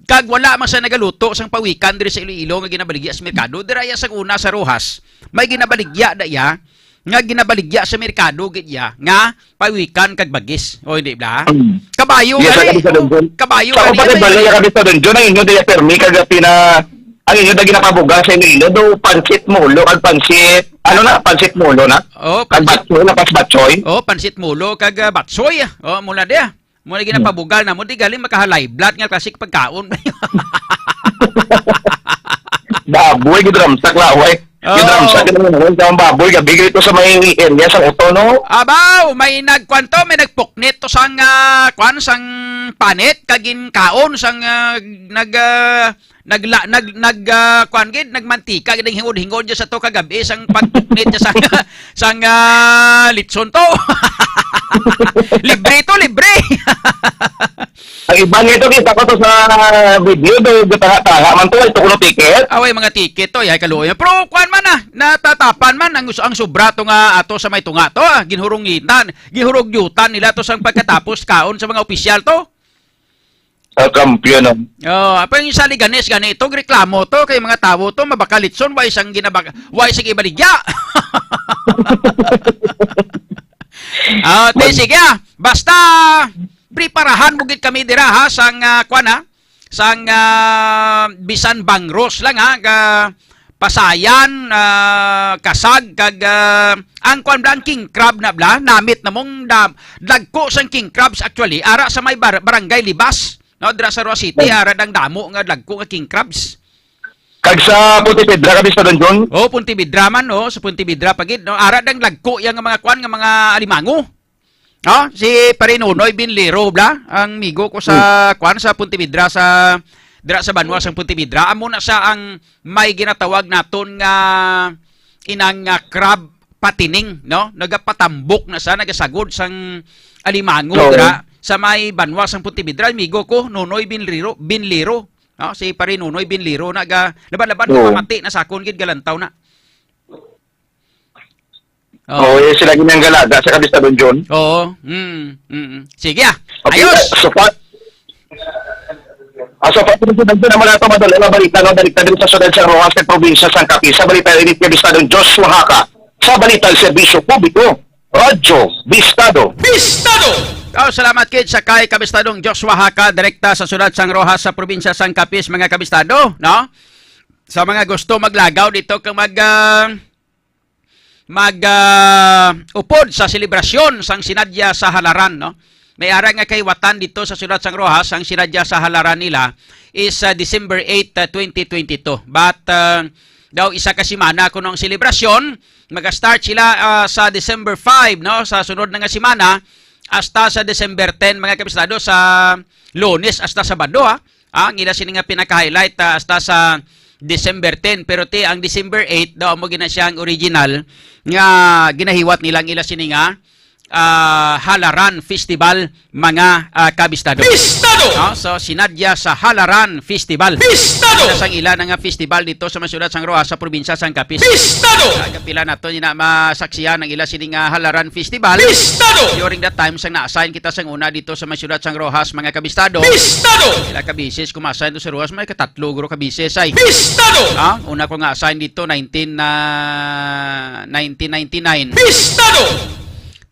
Kag wala man sa nagaluto sang pawikan diri sa Iloilo nga ginabaligya sa merkado. Dira ya sang una sa Roxas, may ginabaligya da ya, nga ginabaligya sa merkado gid ya, nga pawikan kag bagis. O, hindi bla? Mm. Kabayo Yes, gani, ang kami sa oh, dungeon. kabayo Sa gani, upat ay ay, balo ay. ya kami sa dungeon, ang inyo diya permi kag pina-, ang inyo na ginapabuga sa Iloilo, do pansit mulo, kag pansit, ano na, pansit mulo na? Oh, Kag pansit batsoy, lapas batsoy. Oh, pansit mulo, kag, ah, batsoy. Oh, mula dia. Mo na Hmm. ginapabugal na mo, di galing makahalay blood nga klasik pagkaon. Baboy, gidramsak laway. Oh. Gidramsak, gidramsak ang baboy, gabi ito sa may area sa Oto, no? Abaw, may nagkwanto, may nagpuknit to sang, ah, kwan, sang panit, kagin kaon, sang, ah, nag, ah, nagla-, nag, nag, ah, kwan gid, nagmantika gid ang hingod-hingod dyan sa to kagabi, sang pagpuknit dyan sa, sang, ah, litson to. Libre to, libre. Ang iba nito, kita ko to sa video, do, gataha-taha man to, ito kuno ticket. Away, mga ticket to, yay kaluoy. Pero kwan man na, natatapan man ang, ang sobra to nga ato sa may tunga to, ah, ginhurungitan, gihurugyutan nila to sang pagkatapos kaon sa mga opisyal to. Sa kampiyon, no? Oh, apa yung isa liganes gani ito, reklamo to kay mga tawo to, mabakalitson, wa isang ginabag-, wa isang ibaligya. Ah, te, Mag- sige, ah. Basta, preparahan mo gid kami dira, ha, sang, ah, kwan, ha? Sang, ah, bisan bangros lang, ha? Ka-, pasayan, ah, kasag, kag, ah, ang kwan bla, ang king crab na bla, namit na mong dam-, dagko sang king crabs, actually, ara sa may bar-, barangay Libas, no? Dira sa Roa City, Nag- ara dang damo nga dagko nga king crabs. Kag sa Pontevedra, kami sa Dungeon? Oh, Pontevedra man, oh, sa Pontevedra pa gid, no? Ara dang lagko yang mga kwan nga mga alimango. Oh, si Pare Nonoy Binlero, bla, ang migo ko sa Hmm. kwan sa Pontevedra, sa dira sa banwa sang Pontevedra. Amo na sa ang may ginatawag naton nga inang, ah, crab patining, no? Nagapatambok na sa, nagasagod sang alimango Oo. dira sa may banwa sang Pontevedra, migo ko, Nonoy Binlero, Binlero. No, si Pare Nonoy Binlero, naga-, laban-laban, Oo. mamati na sa akon gid, galantaw na. Oo. Oo, eh, sila gid ang galaga sa kabisado, John. Oo. Mm, mm, mm. Sige, ah. Okay, Ayos. so far, ah, so far, ito naman nato, madali nga balita, nga balita dito sa siyudad sa Roxas, sa probinsya sa Capiz. Sa balita, init kabisado, Joshua Haka. Sa balita, serbisyo publiko, Radyo Bistado. Salamat gid sa kay Kabistadong Joshua Haka, direkta sa siyudad sang Roxas sa probinsya sang Capiz, mga kabistado, no? Sa mga gusto maglagaw dito kag mag, ah, mag, ah, upod sa selebrasyon sang Sinadya sa Halaran, no? May ara nga kahiwatan dito sa siyudad sang Roxas, ang Sinadya sa Halaran nila is, ah, December eight, ah, twenty twenty-two. But, ah, daw isa ka semana kuno ang selebrasyon, maga-start sila, ah, sa December five, no? Sa sunod na nga semana, hasta sa December ten, mga kabistado, sa Lunes hasta Sabado, ha? Ah, ang ila sini nga pinaka-highlight, ah, hasta sa December ten, pero ti ang December eight daw amo gina siya ang original nga ginahiwat nila ang ila sini nga, ah, Halaran Festival, mga, ah, kabistado. Bistado! No? So, Sinadya sa Halaran Festival. Bistado! Isa sang ila na nga festival dito sa mga siyudad sang Roxas sa probinsya sang Capiz. Bistado! Ah, kapila nato ni na masaksihan ang ila sini nga Halaran Festival. Bistado! During that time, sang na-assign kita sang una dito sa mga siyudad sang Roxas, mga kabistado. Bistado! Ila ka beses ko ma-assign to sa Roxas, may katatlo guro ka beses ay. Bistado! Ah, una ko nga assign dito, nineteen, ah, nineteen ninety-nine. Bistado!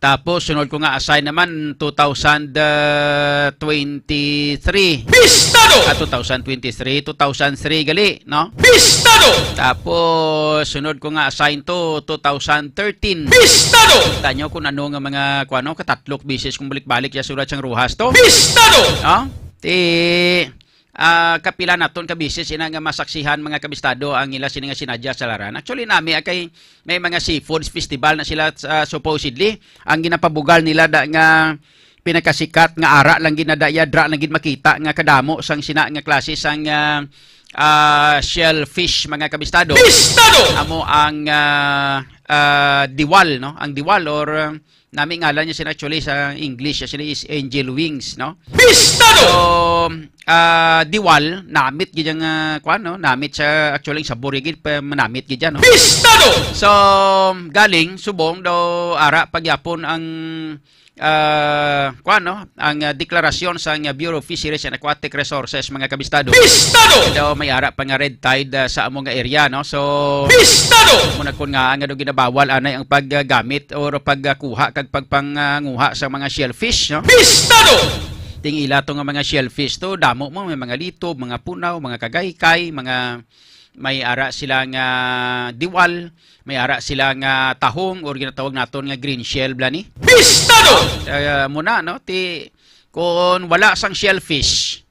Tapos, sunod ko nga assign naman, two thousand twenty-three. Bistado! Ah, two thousand twenty-three, two thousand three gali, no? Bistado! Tapos, sunod ko nga assign to, two thousand thirteen. Bistado! Tanyo kung ano nga mga, kung ano, katatlok beses kung balik-balik ya sulat sang Roxas to. Bistado! No? Ti, ah, kapila naton ka beses ina nga masaksihan, mga kabistado, ang ila sini nga Sinadya sa Halaran. Actually, nami, ah, kay may mga seafood festival na sila, ah, supposedly. Ang ginapabugal nila da nga pinakasikat nga ara lang gid na da iya, dra lang gid makita nga kadamo sang sina nga klase sang, ah, ah, shellfish, mga kabistado. Bistado! Amo ang, ah, ah, diwal, no? Ang diwal or, ah, nami ngalan niya sila actually sa English, sila is angel wings, no? Bistado! So, ah, diwal, namit gid ang, ah, kwan, no? Namit siya, actually, ang sabor gid, pa, manamit gid yan, no? Bistado! So, galing, subong daw, ara, pagyapon ang, ah, kwan, no? Ang, ah, deklarasyon sa, ah, Bureau of Fisheries and Aquatic Resources, mga kabistado. Bistado! Daw may ara pa nga red tide, ah, sa amo nga area, no? So, Bistado! Muna kun nga, nga daw ginabawal, anay ang paggamit or pagkuha kag pagpanguha sa mga shellfish, no? Bistado! Ting ila to nga mga shellfish to, damo mo, may mga litob, mga punaw, mga kagaykay, mga may ara sila nga diwal, may ara sila nga tahong or ginatawag naton nga green shell bala ni. Bistado! Ah, muna, no? Ti, kung wala sang shellfish,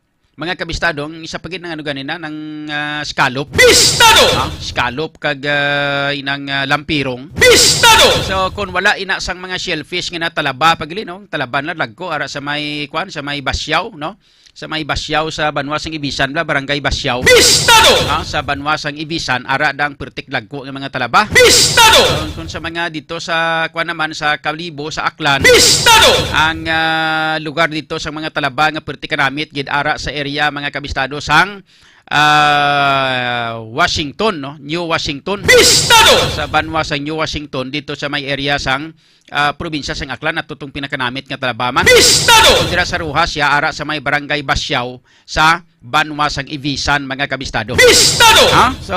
mga kabistado, ang isa pa gid nang ano ganina, nang, ah, scallop. Bistado! Ah, scallop kag, ah, inang, ah, lampirong. Bistado! So, kung wala ina sang mga shellfish nga natalaba, pagili, no? Talaba na lagko, ara sa may, kwan, sa may Basiao, no? Sa may Basiao, sa banwa sang Ibisan, bala, Barangay Basiao. Bistado! Ah, sa banwa sang Ibisan, ara da ang pertik lagko nga mga talaba. Bistado! So, kung sa mga dito sa, kwan naman, sa Kalibo, sa Aklan, Bistado! Ang, ah, lugar dito sa mga talaba nga perti kanamit gid ara sa area, mga kabistado, sang, ah, Washington, no? New Washington. Bistado! Sa banwa sa New Washington, dito sa may area sang, ah, probinsya sang Aklan, at tutong pinakanamit nga talaba man. Bistado! Dira sa Roxas siya, ara sa may Barangay Basiao, sa banwa sang Ibisan, mga kabistado. Bistado! Ha? So,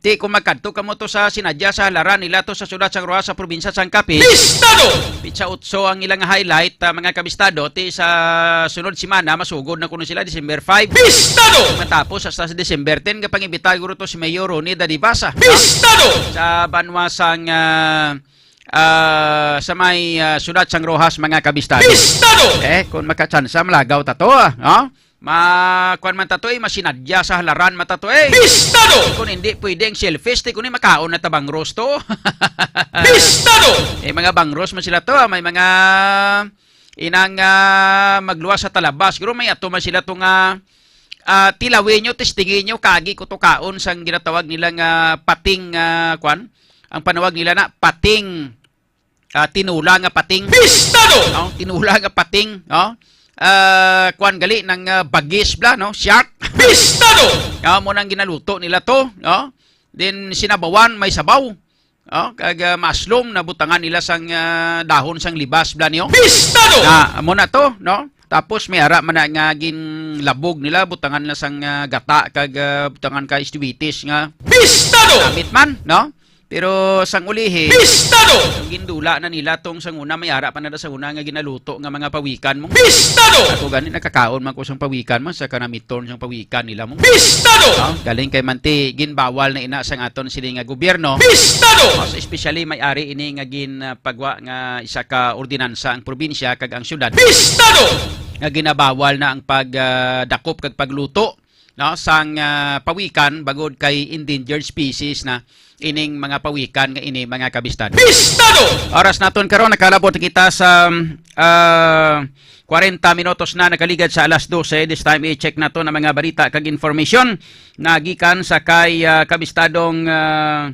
ti kung magkadto kamo to sa Sinadya sa Halaran nila to sa siyudad sang Roxas sa probinsya sang Capiz. Bistado! Pitsa otso ang ilang highlight, ah, mga kabistado. Ti sa sunod semana, masugod na kuno sila, December five. Bistado! Matapos hasta sa December ten, nga pangibita guro to si Mayor Ronnie Dadivasa. Ha? Bistado! Sa banwa sang, ah, ah, sa may, ah, siyudad sang Roxas, mga kabistado. Bistado! Eh, kung makatsansa, malagaw ta to, ah, no? Ma, kwan man ta to, eh, masinadya sa Halaran man ta to, eh. Bistado! Kung hindi pwede ang shellfish, ti kung makaon na tabang roast to. Bistado! Eh, mga bangros man sila to, ah. May mga inang, ah, magluwas sa talabas. Siguro may ato man sila to nga, ah, tilawin nyo, testingin nyo, kagi ko to kaon sang ginatawag nila nga pating, ah, kwan? Ang panawag nila na pating, ah, tinula nga pating. Bistado! No? Tinula nga pating, no? Ah, kwan gali ng, ah, bagis bala, no? Shark. Bistado! No, mo nang ginaluto nila to, no? Then sinabawan, may sabaw. Oh, kag, ah, maslom na butangan nila sang, ah, dahon sang libas bala niyo. Bistado! Na, amo na to, no? Tapos may ara man na nga ginlabog nila, butangan na sang, ah, gata kag, ah, butangan ka istiwitis nga Bistado! Namit man, no? Pero sang ulihi, Pistado! Ang gindula na nila tong sang una, may ara pa na da sa una nga ginaluto nga mga pawikan mo. Pistado! Ako gani nakakaon man ko sang pawikan mo, sa kanamiton sang pawikan nila mo. Pistado! Ah, galing kay manti, ginbawal na ina sang aton sini nga gobyerno. Pistado! Ah, so especially may ari ini nga gin, ah, pagwa nga isa ka ordinansa ang probinsya kag ang syudad. Pistado! Nga ginabawal na ang pag, ah, dakop kag pagluto, no, sang, ah, pawikan bangod kay endangered species na ining mga pawikan nga ini, mga kabistado. Pistado! Oras naton karon, nakalabot na kita sa, ah, kwarenta minutos na nakaligad sa alas dose. This time, i-check nato ang mga balita kag information na gikan sa kay, ah, kabistadong, ah,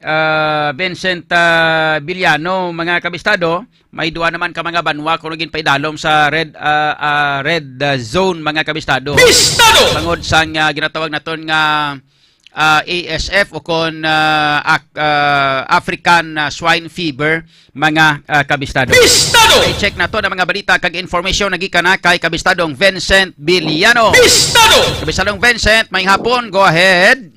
ah, Vincent, ah, Villano, mga kabistado. May duha naman ka mga banwa kuno ginpaidalom sa red, ah, ah, red, ah, zone, mga kabistado. Pistado! Bangod sang, ah, ginatawag naton nga, ah, A S F o kon, ah, ak-, ah, African, ah, Swine Fever, mga, ah, kabistado. Pistado! I-check nato ang mga balita kag information na gikan na kay kabistadong Vincent Villano. Pistado! Kabistadong Vincent, may hapon. Go ahead.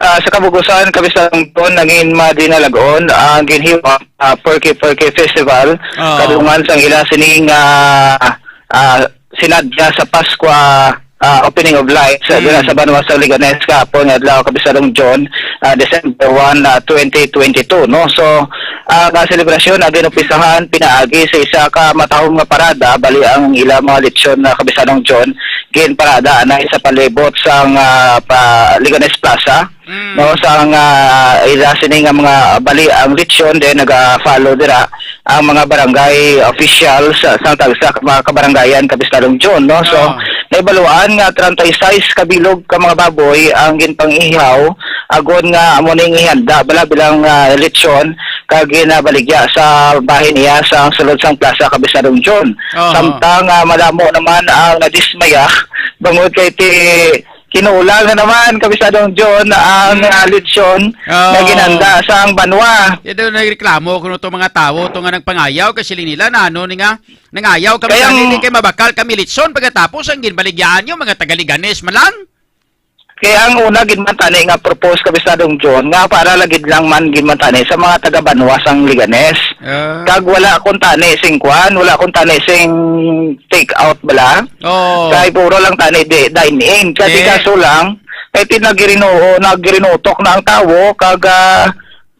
Ah, sa kabugusan, kabistadong Ton, nangin madinalag-on ang ginhiwa, ah, Perky Perky Festival, Oo. Kadungan sang ila sining, ah, ah, sinadya sa Pascua, ah, opening of lights, ah, Mm. dira sa banwa sa Leganes kahapon nga adlaw, kabistadong John, ah, December one, ah, twenty twenty-two, no? So, ang, ah, selebrasyon na ginumpisahan pinaagi sa isa ka matahom nga parada, bali ang ila mga lechon na, kabistadong John, ginparada anay sa palibot sang, ah, pa Leganes Plaza, Mm. no, sang, ah, ila sini nga mga bali ang lechon, then naga-follow dira ang mga barangay officials sa, sa tagsa ka mga kabarangayan, kabistadong John, no? So, Oo. Naibaluan nga treinta y seis ka bilog ka mga baboy ang ginpang-ihaw, agod nga amo ning ihanda bala bilang, ah, lechon kag ginabaligya sa bahin niya sa sulod sang plaza, kabistadong John. Oo. Samtang, ah, madamo naman ang nadismaya bangod kay ti-, kinulang na naman, kabistadong John, ang, Mm. ah, lechon Oo. na ginhanda sang banwa. Kaya daw nagreklamo kuno to mga tawo to nga nagpangayaw, kasi nila na ano ni nga, nangayaw kami Kaya sa ang nini kay mabakal kami lechon, pagkatapos ang ginbaligyaan nyo, mga taga Leganes man lang. Kaya ang una gid man tani nga propose, kabistadong John, nga para lagi lang man gid man tani sa mga taga banwa sang Leganes. Ah. Kag wala kun tani sing kwan, wala kun tani sing take out bala. Oo. Kay puro lang tani di, dine in. Kay Eh. kaso lang, kay ti nagirinuo, nagirinutok na ang tawo, kag, ah,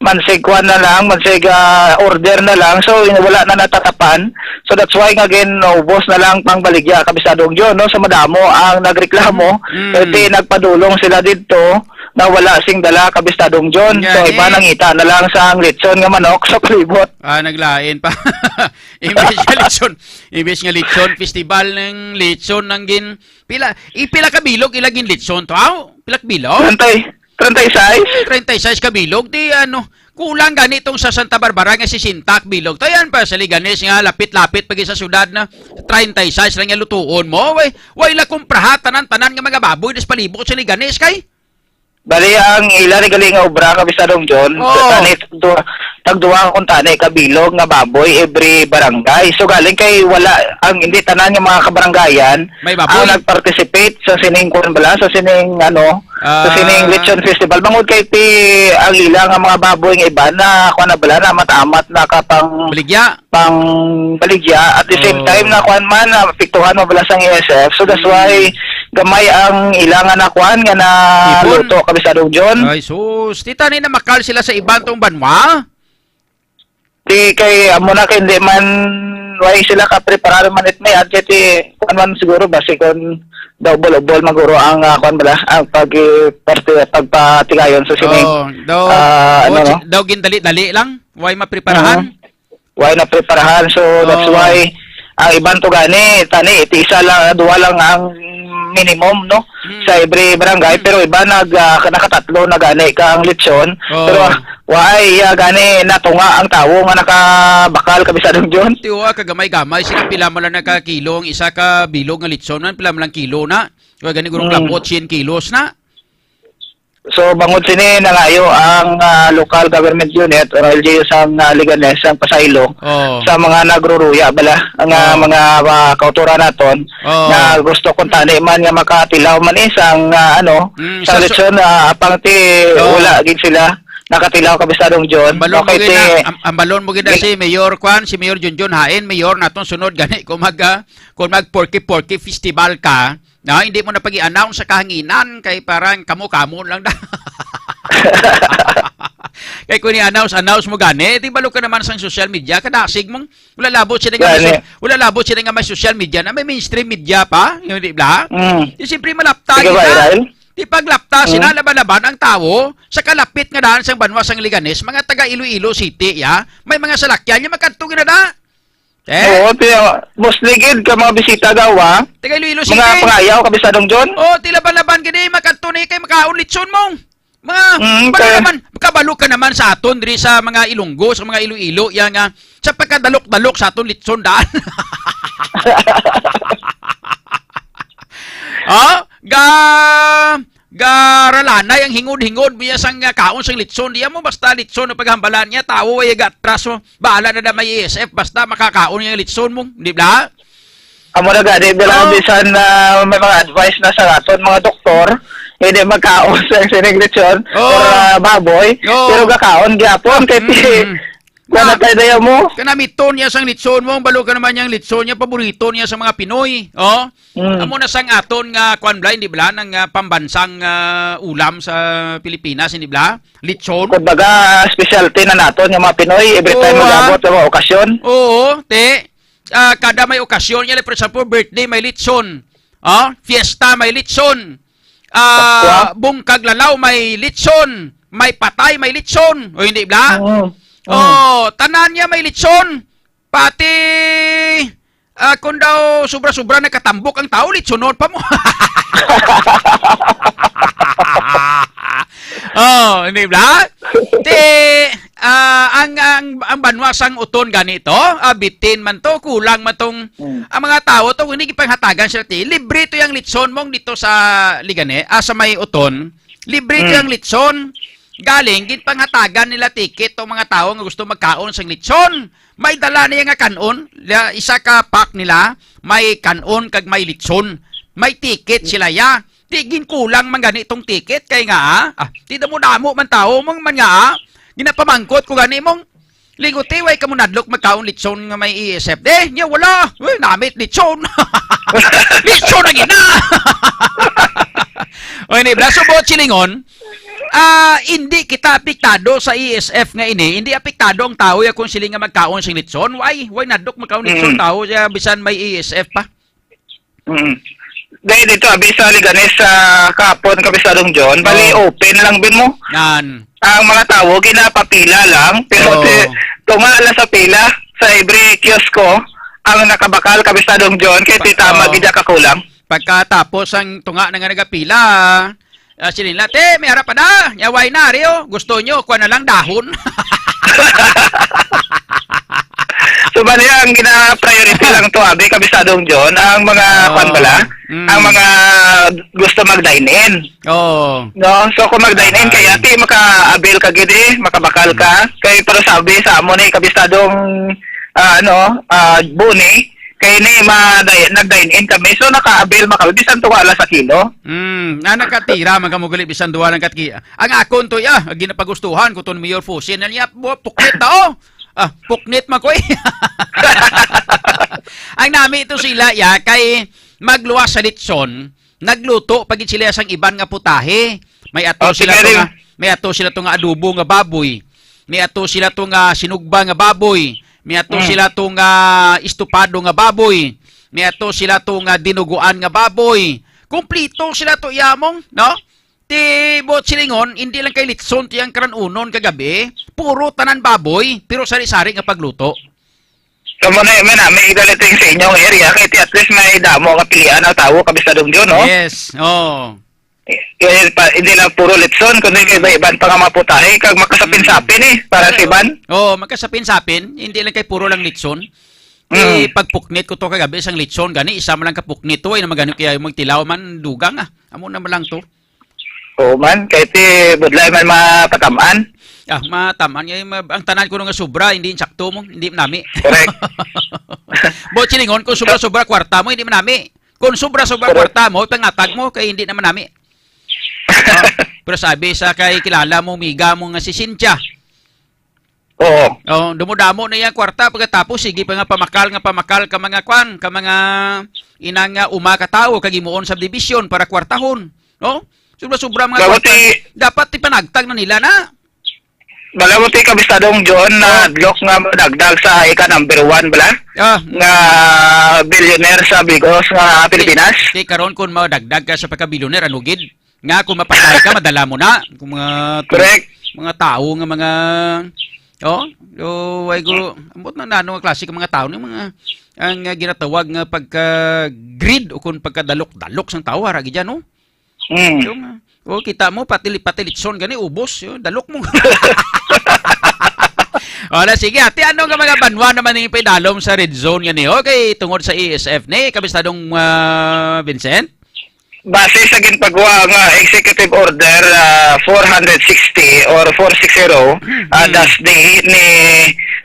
mansig kwan na lang, mansig, ah, order na lang. So, in-, wala na natatapan. So, that's why nga ginubos na lang pang baligya, kabistadong John, no? So, madamo ang nagreklamo. Mm. Kay ti nagpadulong sila didto na wala sing dala, kabistadong John. So, Nga iba eh. nangita na lang sa ang lechon nga manok sa palibot. Ah, naglain pa. Imbes nga lechon, imbes nga lechon, festival ng lechon ang gin-, pila, ipila ka bilog ila gin lechon to? Aw, pila ka bilog? Treinta, treinta y seis? Eh, treinta y seis ka bilog, di ano, kulang gani tong sa Santa Barbara nga sesenta ka bilog. To yan pa sa Leganes nga lapit-lapit pa gid sa syudad na treinta y seis lang yung lutuon mo. Way, way la kumpraha tanan-tanan nga mga baboy des palibot sa Leganes kay. Bali, ang ila ni gali nga obra, kabistadong John, Oo. tani, tagduha, tagduha kung tani ka bilog nga baboy every barangay. So, galing kay wala, ang hindi tanan nga mga kabarangayan May baboy. ang nag-participate sa sining, kuwan bala, sa sining, ano, sa Ah. sining Lechon Festival. Bangod kay ti, ang ila nga mga baboy nga iba na, kuwan na bala, na matamat na kapang Baligya. pang baligya. At the same Oh. time, na kuwan man, na apektuhan mo bala sang A S F. So, that's Mm. why gamay ang ila nga nakuan nga na Ipon. luto, kabistadong John. Ay, sus. Tita, ni namakal sila sa iban tong banwa? Di kay, amo na kay hindi man, why sila ka-prepare man it may, at ti, kuwan man siguro, basi kung double-double maguro ang, ah, kuwan bala, ang pag, parte, pagpatigayon sa sining, Oh, daw, ah, ano, oh, no? Daw gindali-dali lang? Why mapreparahan? Mhm. Why na preparahan? So, that's Oo. why ang iban to gani, tani, iti isa lang, duha lang ang minimum, no? Mm. Sa every barangay, Mm. pero iba nag, ah, nakatatlo na gani ka ang lechon. Oo. Pero, ah, why, ah, gani natunga ang tawo nga nakabakal, kabistadong John? Tiwa, kagamay-gamay, sila pila mo lang nakakilo ang isa ka bilog nga lechon, man, pila mo lang kilo na. Kaya gani, gurong Mm. labot, cien kilos na. So, bangod sini, nangayo ang, ah, local government unit or L G U sang, ah, Leganes, sang Pasaylo, Oo. sa mga nagruruya bala, ang, ah, Oo. mga, ah, kauturan naton, Oo. na gusto kung tani man nga makatilaw man eh, sang, ah, ano, Mm, sang sa su- lechon, ah, apang ti Oo. wala gid sila Nakatilaw, Kabisado John. Ang balon mo Okay, gina, ti ang, ang balon mo gina Gin- si Mayor Kwan, si Mayor Junjun Hain, Mayor natong sunod gani kung mag, ah, kung mag Porky Porky Festival ka, na hindi mo na pag-i-announce sa kahanginan kay parang kamo-kamo lang da. Kay kung i-announce, announce mo gani, di balo ka naman sa social media, kadasig mong wala labot sila nga may Gani. sos-, wala labot sila nga may social media na may mainstream media pa, yung di ba? Mm. Di siyempre malapta Sige ba, gina. Irael? Di paglapta sina Mm. laban-laban ang tawo sa kalapit nga daan sang banwa sang Leganes, mga taga Iloilo City, ya. May mga salakyan, yung magkadto gina da. Eh? Oo, tiya, mostly gid ka mga bisita daw, ah. Taga Iloilo Mga City. pangayaw, Kabisadong John. Oh, ti laban-laban gid, eh, makadto ni kay makaon litson mo. Mga, Mm, balo kay naman, kabalo ka naman sa aton diri sa mga Ilonggo, sa mga Iloilo, ya nga, sa pagkadalok-dalok sa aton litson daan. Oh, ga, garalanay ang hingod-hingod biya sang, ah, kaon sang litson. Di mo basta litson ang paghambalan niya, tawo ay gatraso. Bahala na na may E S F, basta makakaon niya litson mo, di ba? Amo na gani, bila Oh. bisan, ah, may mga advice na sa aton mga doktor, hindi magkaon sa sining lechon Oh. or, ah, baboy, Oh. pero gakaon gyapon kay Mm. Kuha na Na, tayo daya mo. Kanamiton niya sang litson mo, ang balo ka naman niyang litson niya, paborito niya sa mga Pinoy. Oh? Mm. Amo na sang aton nga, kwan bala, hindi bala, nang, ah, pambansang, ah, ulam sa Pilipinas, hindi bala? Litson. Kumbaga, specialty na naton yung mga Pinoy, every Oo, time ah. mag-abot sa mga okasyon. Oo, te. Ah, kada may okasyon niya, like, for example, birthday, may litson. Oh, fiesta, may litson. Ah, Paskwa. Bungkag lalaw, may litson. May patay, may litson. O, hindi bala? Oo. Oo. Oh, tanan niya may litson. Pati, ah, kung daw sobra-sobra nakatambok ang tao, litsonon pa mo. Oh, hindi bala? Ti, ah, ang, ang, ang banwa sang uton ganito, ah, bitin man to, kulang man tong, Mm. ang mga tao to, hindi gipanghatagan sila ti, libre to yung litson mong dito sa Ligane, ah, sa may uton. Libre to Mm. yung litson. Galing, ginpanghatagan nila ticket tong mga tao nga gusto magkaon sang litson. May dala niya nga kanon, la-, isa ka pack nila, may kanon kag may litson. May ticket sila ya. Di ginkulang man gani tong ticket kay nga, ah, ah, di damo-damo man tao, mang man nga, ah, ginapamangkot ko gani mong, "Linguti, way ka mo nadlok magkaon litson nga may E S F?" "Eh, niya wala. Uy, namit litson." Litson ang ina. O, ini, braso buot silingon, ah, hindi kita apektado sa E S F nga ini. Hindi apektado ang tao ya kung sila nga magkaon sing litson. Why? Why nadlok magkaon litson Mm. tao ya bisan may E S F pa? Mm. Dahil dito, abi sa Leganes sa kahapon, Kapisadong John, bali Oh. open lang bin mo. Yan. Ang mga tawo, ginapapila lang, pero Oh. ti-, tunga lang sa pila, sa every kiosko, ang nakabakal, Kapisadong John, kay Pa-, titama oh. gid ka kulang. Pagkatapos ang tunga na nga nagapila, ah, sila nila, "Te, may harap pa na. Yaway na, Rio. Gusto nyo, kuha na lang dahon." So, bali, ang gina-priority lang to, abi, Kapisadong John, ang mga, Oh. kwan bala, Mm. ang mga gusto mag-dine-in. Oh. No? So, kung mag-dine-in Ay. kaya, ti, maka-avail ka gid, eh, makabakal ka. Mm. Kay, pero sabi sa amo ni Kapisadong, ah, ano, ah, Buni, kay ni, ma-, di-, nag-dine-in kami. So, naka-avail man kami. Bisan to wala sa kilo. Mm, na nakatira, man kamo gali, bisan duwa lang katki-, ang akon to, ya, ang ginapagustuhan ko to ni Mayor Fusin. Ano niya, bu-, puklit na, oh. Ah, puknit man ko, eh. Ang nami ito sila, ya, kay magluwas sa litson, nagluto pa gid sila sang iban nga putahe. May ato Oh, sila to sige, nga, may ato sila to nga adobo nga baboy. May ato sila to nga sinugba nga baboy. May ato Mm. sila to nga estopado nga baboy. May ato sila to nga dinuguan nga baboy. Kumplito sila to, yamong, no? Ti buot silingon, hindi lang kay litson ti ang karanunon kagabi, puro tanan baboy, pero sari-sari nga pagluto. So, muna, muna, may igaliting sa inyong area, kay ti at least may damo nga pilian ang tawo, Kapisadong John, no? Yes, oo. Eh, pa, hindi lang puro litson, kundi kay iba-iban pa nga mga putahe, kag makasapin-sapin, eh, para sa iban. Oo, makasapin-sapin, hindi lang kay puro lang litson. Eh, Mm. pagpuknit ko to kagabi, isang litson, gani, isa man lang kapuknit to, eh, naman gani kaya yung magtilaw man, dugang, ah. Amo naman lang to. Oo man, kay ti budlay man mapataman. Ah, mataman nga, ma-, ang tanan ko nga sobra, hindi insakto mo, hindi nami. Correct. Buot silingon, kung sobra-sobra kwarta mo, hindi man nami. Kung sobra-sobra Correct. kwarta mo, pangatag mo, kay hindi naman nami. Ah, Pero sabi sa kay kilala mo, miga mo nga si Cynthia. Oo. Oh, dumudamo na iyang kwarta, pagkatapos sige pa nga pamakal nga pamakal ka mga kwan, ka mga inang, ah, uma ka tawo kag himuon subdivision para kwartahon, no? Sobra-sobra mga Dapat kwarta. i- Dapat ipanagtag na nila na. Bala mo ti kabistadong John na Oh. Dlok nga madagdag sa ika number one bala Ah. nga billionaire sa Bigos nga Pilipinas. Ti karon kun madagdag ka sa pagka-billionaire, ano gid? Nga kung mapatay ka, madala mo na. Kung mga, Correct. mga tao nga mga, oh, so, why go, ambot na nano nga klase ka mga tao, ni mga, ang, uh, ginatawag nga pagka-greed o kung pagkadalok-dalok sang tao, haragi dyan, no? Mm. So, nga, oh, kita mo, patili-, patilitson gani, ubos, yun, dalok mo. Wala, sige, ate, ano nga mga banwa naman yung pinalom sa red zone gani? Okay, tungod sa E S F ni, kabistadong, ah, Vincent? Base sa ginpagawa nga Executive Order, ah, four hundred sixty or four six zero, ah, Mm. dash D ni,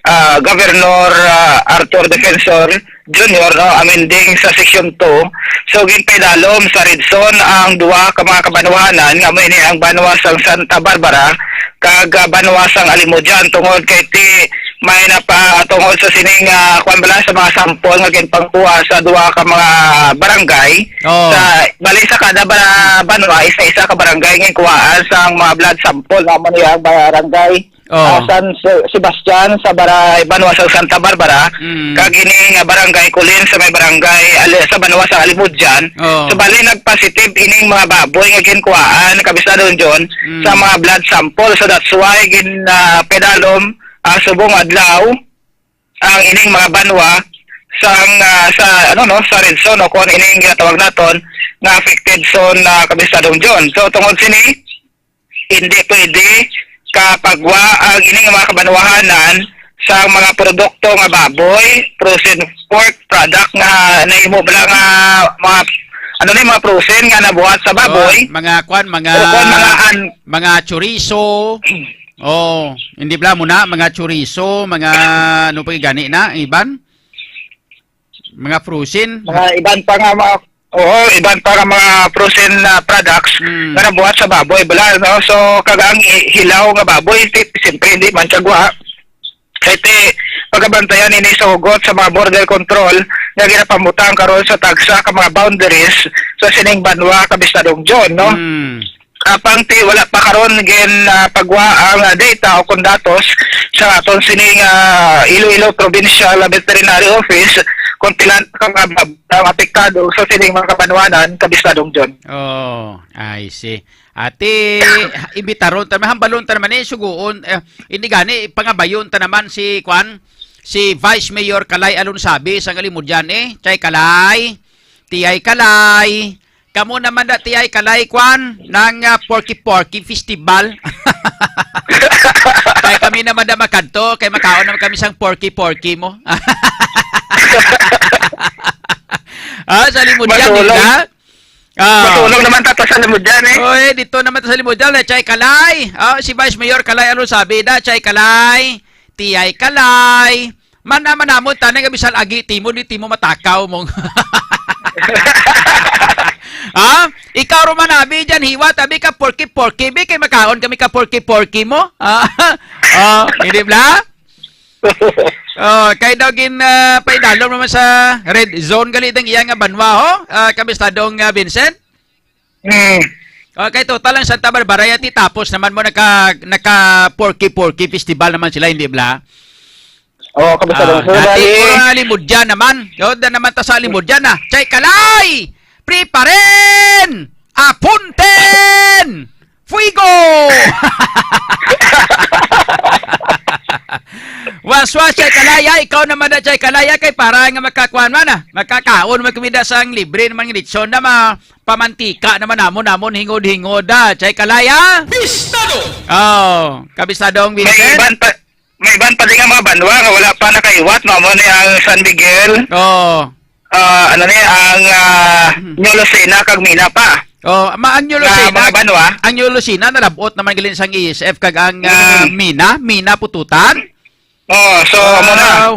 ah, Governor, ah, Arthur Defensor Junior, no, amending sa Section two. So, ginpaidalom sa red zone ang duha ka mga kabanwahanan nga amo ini ang banwa sang Santa Barbara kag, ah, banwa sang Alimodian tungod kay ti may na pa tungod sa sining, ah, kwan bala sa mga sample nga ginpangkuha sa duha ka mga barangay. Oh. Sa, bali sa kada ba-, banwa, isa-isa ka barangay nga kuhaan sang mga blood sample. Nga man ang barangay, Oh. ah, San Se-, Sebastian sa baray, banwa sa Santa Barbara. Mm. Kag ini nga barangay Culin sa may barangay Ali-, sa banwa sa Alimodian. Oh. So, bali nagpositive ining mga baboy nga ginkuhaan, kabisado John, Mm. sa mga blood sample. So, that's why gin, ah, pedalom, ah, subong adlaw ang ining mga banwa sang, ah, sa, ano, no, sa red zone o kung ining ginatawag naton nga affected zone na, kabistadong John. So, tungod sini, hindi pwede kapagwa ang ining mga kabanwahanan sa mga produkto nga baboy, frozen pork product nga nahimo bala nga mga, ano ni, mga frozen nga nabuhat sa baboy. Oh, mga kwan, mga, O kung mga an- mga chorizo. Oh, hindi bala mo na, mga chorizo, mga ano pa gani na, iban? Mga frozen. Mga iban pa nga mga, oo, iban pa nga mga frozen na products Mm. nga nabuhat sa baboy, bala, no? So, kag ang hi-, hilaw nga baboy, ti-, siyempre, hindi man siya gwa. Kay ti, pagabantayan ini sa hugot sa mga border control nga ginapamutang karon sa tagsa ka mga boundaries sa sining banwa, kabistadong John, no? Mm. Apang ti wala pa karon gin, ah, pagwa ang, ah, data o kon datos sa aton sining, ah, Iloilo Provincial Veterinary Office kung pila ka mga bab-, ang apektado sa sining mga kabanwanan, kabistadong John. Oh, I see. Ati, imbitaron ta, mahambalon ta naman eh, suguon, eh, hindi gani, pangabayon ta naman si, kwan, si Vice Mayor Kalay Alonsabi sa Ngalimudyan eh. Chay Kalay, Tiyay Kalay, kamo naman da, Tiyay Kalay, kwan, nang, ah, Porky Porky Festival. Kay kami naman da makadto, kay makaon naman kami sang Porky Porky mo. Ah, sa Limudyan, di Matulog. ba? Ah. Matulog naman tata sa Limudyan, eh. Oy, dito naman ta sa Limudyan, eh, Chay Kalay. Ah, si Vice Mayor Kalay, ano sabi da, Chay Kalay? Tiyay Kalay. Mana man namon, tanay nga bisan agi timo, di timo matakaw mo. Ha? Ikaw, Roman, abi dyan, hiwa, tabi ka, porky-porky, bi, kay makaon kami ka porky-porky mo. Ah, oh, hindi bla? Oh, kay daw gin, ah, paidalom naman sa red zone, gali dang iya nga banwa, ho? Ah, kabistadong, ah, Vincent? Hmm. Okay, total lang Santa Barbara, yati tapos naman mo naka, naka Porky Porky Festival naman sila, hindi bla? Oo, kabisado. Ah, So, dati bali, puro na Limudyan naman. Yo, da naman ta sa Limudyan, ah. Chay Kalay! Preparen! Apunten! Fuego! Waswas, Chay Kalay, ah. Ikaw naman na, Chay Kalay, ah. Kay para nga makakuan man, ah. Makakaon, magkumida sang libre naman ng lechon na ma-, pamantika naman namon, namon, hingod-hingod, ah. Chay Kalay, ah. Bistado! Oh, kabistadong May Vincent? iban pa, may iban pa din nga mga banwa nga wala pa nakaiwat, no? Amo ni ang San Miguel. Oh. Ah, ano ni, ang, ah, Hmm. New Lucena kag Mina pa. Oh, ma-, ang New Na Lucena, mga banwa. ang New Lucena, nalabot naman galing sang E S F kag ang, ah, Hmm. Mina, Mina Pututan. Oh, so, amo na. Wow.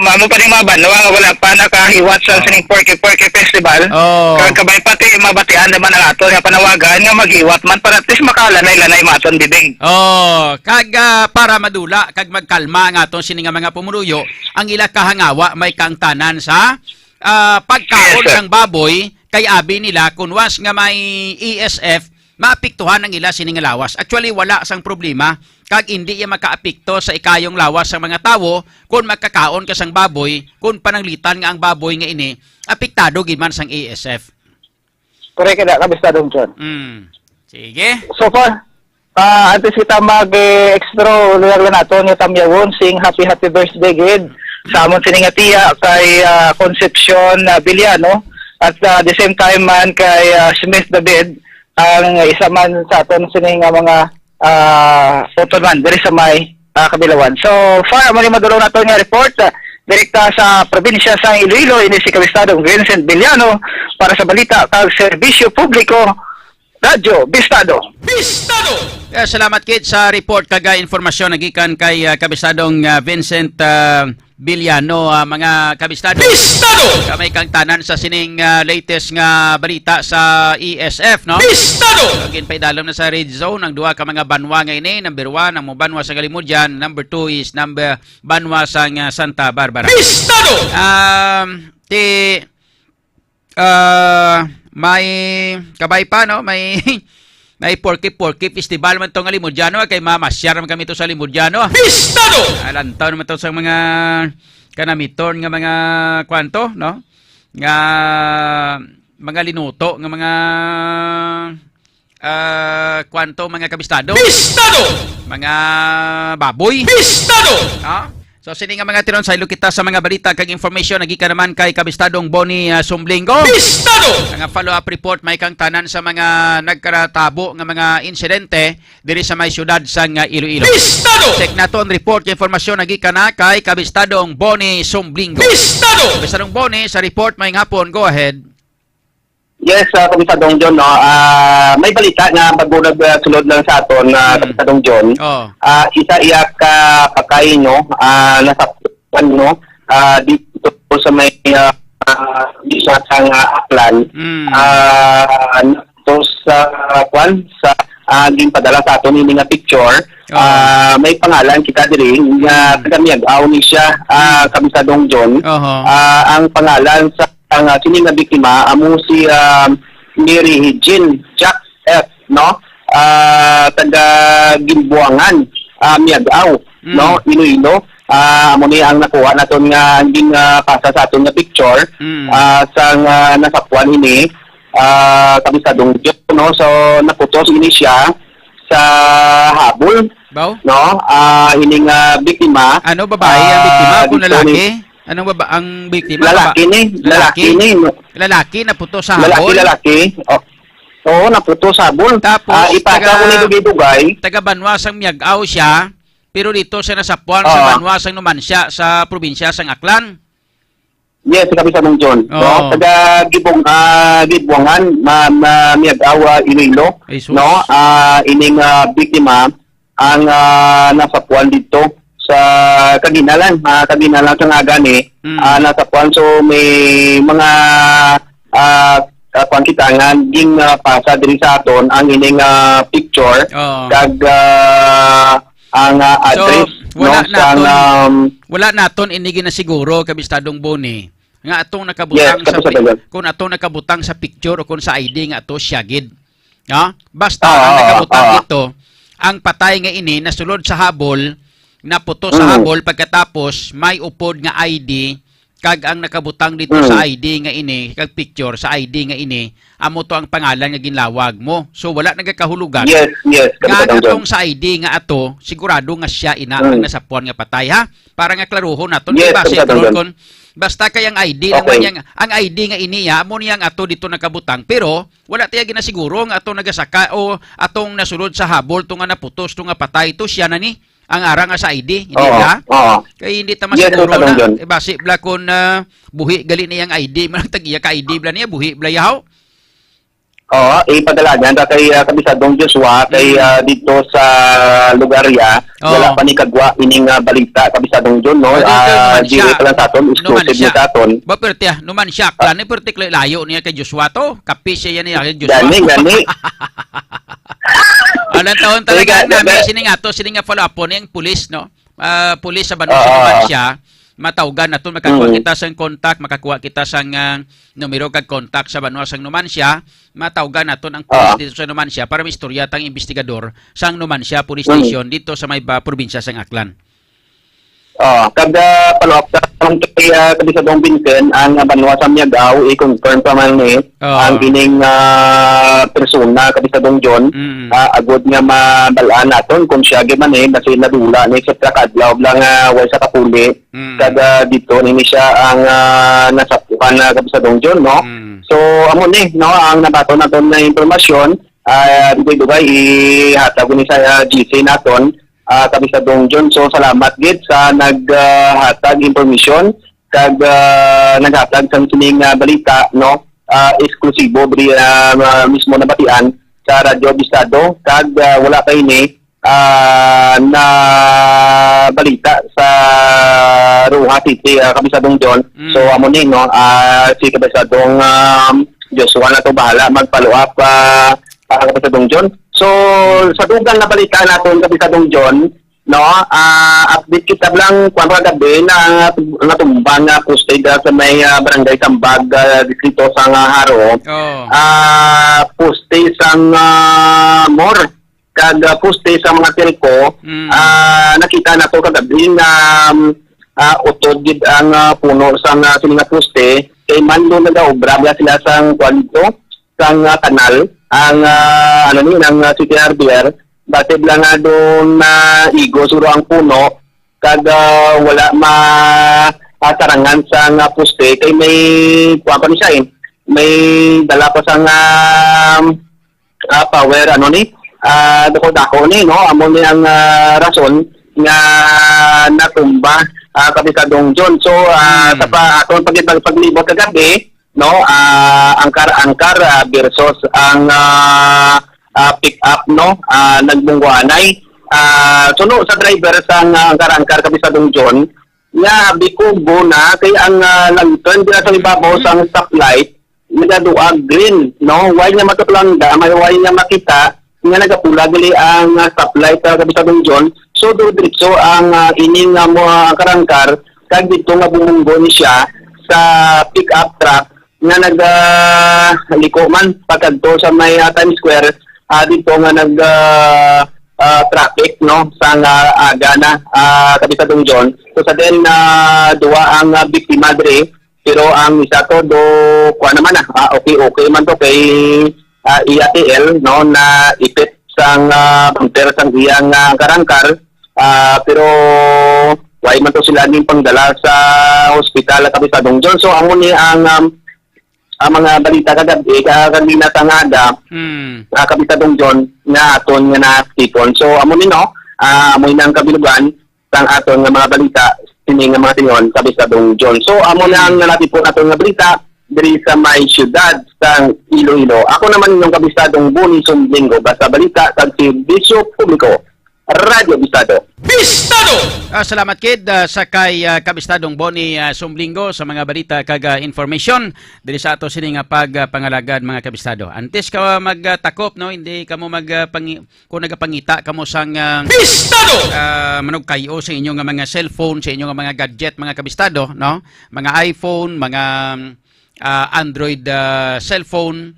Mamo pa ning mga banwa nga wala pa nakahiwat sa Oh. sining Porky Porky Festival. Oh. Kag kabay pati mabatian naman ang aton nga panawagan nga maghiwat man para at least makalanay-lanay man aton bibing. Oh, kag, ah, para madula kag magkalma ang aton sini nga mga pumuluyo, ang ila kahangawa may kaangtanan sa, ah, pagkaon Yes, sir. sang baboy, kay abi nila kun was nga may E S F, maapektuhan ang ila sini nga lawas. Actually, wala sang problema kag indi iya makaapekto sa ikayong lawas sang mga tawo kon makakaon ka sang baboy, kon pananglitan nga ang baboy nga ini apektado gid man sang E S F. Correct ka na, Kabistadong John. Mm. Sige. So far, ah, antes kita mag-extra, ulag lang naton nga tamyawon sing happy, happy birthday gid sa amon sini nga tiya kay, ah, Concepcion, ah, Villano. At, ah, the same time man kay, ah, Smith David, ang isa man sa aton sini nga mga, ah, utod man diri sa may, ah, Kabilawan. So far, amo ni madulong naton nga report, ah, direkta sa probinsya sa Iloilo, ini si Kabistadong Vincent Villano para sa balita kag serbisyo publiko, Radyo Bistado. Bistado! Kaya salamat kid sa report kag, ah, informasyon nagikan kay, ah, Kabistadong, ah, Vincent, ah, Villano, ah, mga kabistado. Bistado! Kami kang tanan sa sining, ah, latest nga balita sa E S F, no? Bistado! Ginpaidalom na sa red zone ang duha ka mga banwa nga ini. Number one, ang mga banwa sa Galimudyan. Number two is number banwa sa, ah, Santa Barbara. Bistado! Um, ti, ah, may kabay pa, no? May, may Porky Porky Festival man tong Alimudyano, ah, kay mamasyar man kami to sa Alimudyano. Bistado! Alantaw naman to sa mga kanamiton nga mga kwanto, no? Nga mga linuto, nga mga, ah, kwanto, mga kabistado? Bistado! Mga baboy? Bistado! Ha? So, sini nga mga tiron, saylo kita sa mga balita kag information nagikan naman kay Kabistadong Bonnie, ah, Sumblingo. Bistado! Mga follow-up report may kang tanan sa mga nagkaratabo nga mga insidente diri sa may siyudad sa nga Iloilo. Bistado! Check nato ang report nga informasyon nagikan na kay Kabistadong Bonnie Sumblingo. Bistado! Kabistadong Bonnie, sa report, may hapon, go ahead. Yes, ah, Komisadong John, no? Ah, may balita nga bago nag, ah, sulod lang sa aton, ah, Hmm. Komisadong John. Oh. Ah, isa iya ka pakay, no? Ah, nasa, ano, ah, dito sa may, ah, ah, isa sa nga Aklan. Hmm. Ah, to sa, kwan, sa, ah, ginpadala sa aton ini nga picture. Oh. Ah, may pangalan kita diri nga Hmm. taga Miag-ao ni siya, ah, Hmm. Komisadong John. Oho. Ah, ang pangalan sa ang, ah, sini nga biktima amo si, ah, Mary Jean Jack F, no? Ah, taga Gimbuangan, ah, Miag-ao, Mm. no? Iloilo. Ah, amo ni ang nakuha naton nga ang gin, ah, pasa sa aton nga picture, Mm. ah, sang, ah, nasapwan ini, ah, Kabistadong John, no? So, naputos ini siya sa habol, Baw? no? Ah, ini nga biktima, Ano, babae ang biktima ah, kung dito ni lalaki? Anong baba-, ang biktima, Lalaki baba-, ni, lalaki? lalaki ni. Lalaki na puto sa Lalaki, habol? lalaki. Oh. Oo, naputo sa habol. Tapos, Ah, ipasa taga, ko ni Dugay-Dugay. taga Banwa sang Miag-ao siya, pero dito siya nasapuan sa Oo. Banwa sang Numancia, sa probinsya sang Aklan. Yes, sa Kabistadong John. Oo. No? Taga Gibong, ah, Gibuangan, ma-, ma-, Miag-ao, ah, Iloilo. Ay, sus. No? Ah, ining, ah, biktima, ang, ah, nasapuan dito sa kaginalan, ah, kaginalan sa nga gani, Mm. ah, nasapuan. So, may mga, ah, ah, kuwan kita nga ging, ah, pasa diri sa aton ang ining, ah, picture, Oo. kag, ah, ang, ah, So, address, wala no, sang, naton, um, wala naton ini ginasiguro, Kabistadong Boni, nga atong nakabutang Yes, sa Kabisado pi-, John. kung atong nakabutang sa picture o kung sa I D nga ato siya gid. No? Basta ang Ah, nakabutang ah. dito, ang patay nga ini nasulod sa habol, naputo sa Mm. habol, pagkatapos may upod nga I D, kag ang nakabutang dito Mm. sa I D nga ini, kag picture sa I D nga ini, amo to ang pangalan nga ginlawag mo. So, wala nagakahulugan Yes, yes, nga Kabisado John. atong sa I D nga ato, sigurado nga siya ina ang Mm. nasapuan nga patay, ha? Para nga klaruhon naton, Yes, di ba, si Kabisado John. Tolcon? Basta kay ang I D lang Okay. man yang, ang I D nga ini, ha, amo niyang ato dito nakabutang. Pero, wala tiya ginasiguro nga atong nagasaka o atong nasulod sa habol to nga naputos to nga patay to, siya na ni ang ara nga sa I D, hindi Oo, ba? oo. Kay hindi ta Yes, masiguro Tadong na. John. Eh, basi bla kun, ah, buhi gali na yang I D, man ang tag-iya ka I D bla niya, buhi bla yaw. Oo, ipadalagan ta kay, ah, Kabisadong Joshua, kay, Mm. ah, dito sa lugar niya, Oo. wala pa ni kagwa ining, ah, balita, Kabisadong John, no? Pwede kayo Ah, numansya. Dire pa lang sa aton, exclusive Numansya. ni sa aton. Ba, pero tiya, numansya, Ah. Aklan, eh, pero tiklo layo niya kay Joshua to. Kapi siya yan niya kay Joshua. Gani, gani. Alang taon talaga Kaya, ang nami, kaya, sini nga to, sini nga follow-up po niyang pulis, no? Ah, pulis sa banwa sa Oo. Numancia, matawgan naton, makakuha Mm. kita sang contact, makakuha kita sang, ah, numero kag contact sa banwa sang Numancia, matawgan naton ang pulis Oo. dito sa Numancia para maistorya tang investigador sang Numancia Police Mm. Station dito sa may ba, probinsya sang Aklan. Oo, kag, ah, follow up sa kay, ah, Kabisadong Vincent, ang banwa sa Miagao, i-confirm pa man ni Oo. ang ining, ah, persona, Kabisadong John, Mm. ah, agod nga mabal-an naton kung siya gyud man, eh, basi nadula ni sa pila ka adlaw lang, ah, way sa kapuli. Mm. Kag, ah, dito nini siya ang, ah, nasapukan na Kabisadong John, no? Mm. So, amo ni, no, ang nabaton naton na impormasyon, ah, dugay-dugay ihatag ko ni sa, ah, G C naton, ah, Kabisadong John. So, salamat gid sa nag, ah, hatag information kag, ah, naghatag sang sining, ah, balita, no? Ah, eksklusibo diri, ah, ah, mismo nabatian sa Radyo Bistado kag, ah, wala pa ini, ah, na balita sa Roxas City, ah, Kabisadong John. Mm. So, amo ni, no? Ah, si Kabisadong, um, Joshua na to bahala mag-follow up, ah, ah, Kabisadong John. So, Mm. sa dugang na balita naton, Kabisadong John, no? Ah, update kita lang, kwan, kagabi na natumba nga poste dira sa may, ah, Barangay Sambag, ah, Distrito sa nga Jaro. Oh. Ah, poste sang, ah, MOR kag, ah, poste sa mga telco. Mm. Ah, nakita nato kagabi nga, um, ah, utod gid ang, ah, puno sang, ah, sini nga poste kay man do nagaobra ba sila sang kwan dito, sang, ah, kanal, ang, ah, ano ni, ang, ah, City Hardware, basi lang nga doon na igo siguro ang puno, kag, ah, wala ma-, masarangan sa nga poste, kay may, kuha pa ni siya eh, may dala pa sa nga, ah, power, ano ni, ah, dako-dako ni, no? Amo ni ang, ah, rason nga natumba, ah, Kapisadong John. So, ah, Hmm. sa pa, atong pag-, pag-, paglibot kagabi, no? Ah, angkar-angkar, ah, versus ang, ah, ah, pick up, no? Ah, nagbungguanay. Ah, suno sa driver sang, ah, angkar-angkar, Kapisadong John, nga bikubo na kay ang, ah, lantern dira sa ibabaw Hmm. sang stoplight, nagaduag green, no? Why nga matuklangda, may why nga makita, nga nagapula gali ang, ah, stoplight sa Kapisadong John. So, diretso ang, ah, ining, ah, mga karangkar, kag dito nga bumunggo ni siya sa pick-up truck nga nag, ah, liko man pagkadto sa may, ah, Times Square, ah, dito nga nag, ah, ah, traffic, no, sa nga aga na, ah, Kapisadong John. So, sa din, ah, duwa ang, ah, biktima diri, pero ang isa to do, kuha naman na, ah, okay, okay man to kay, ah, iya T L, no, na ipit sang, ah, bumper sang iyang, ah, karangkar. Ah, pero why man to sila ning pangdala sa hospital, Kapisadong John. So, amo ni ang, um, ang mga balita kagabi, ka-, kanina sa nga aga, Hmm. ah, Kapisadong John, nga aton nga natipon. So, amo ni, no, ah, amo ni ang kabilugan, sang aton nga mga balita, sini nga mga tion, Kapisadong John. So, amo na ang Hmm. natipon aton nga balita diri sa may siyudad sang Iloilo. Ako naman inyong Kapisadong Boni Sumblingo, basta balita kag serbisyo publiko, Radyo Bistado. Bistado! Ah, salamat, kid, ah, sa kay, ah, Kabistadong Boni, ah, Sumblingo sa mga balita kag, ah, information diri sa ato sini nga pag, ah, pangalagad, mga kabistado. Antes ka magtakop, no, hindi kamo mag, ah, pangi-, kung nagapangita kamo sang, ah, Bistado! ah, manugkayo sa inyo nga mga cellphone, sa inyo nga mga gadget, mga kabistado, no? Mga iPhone, mga, ah, Android, ah, cellphone,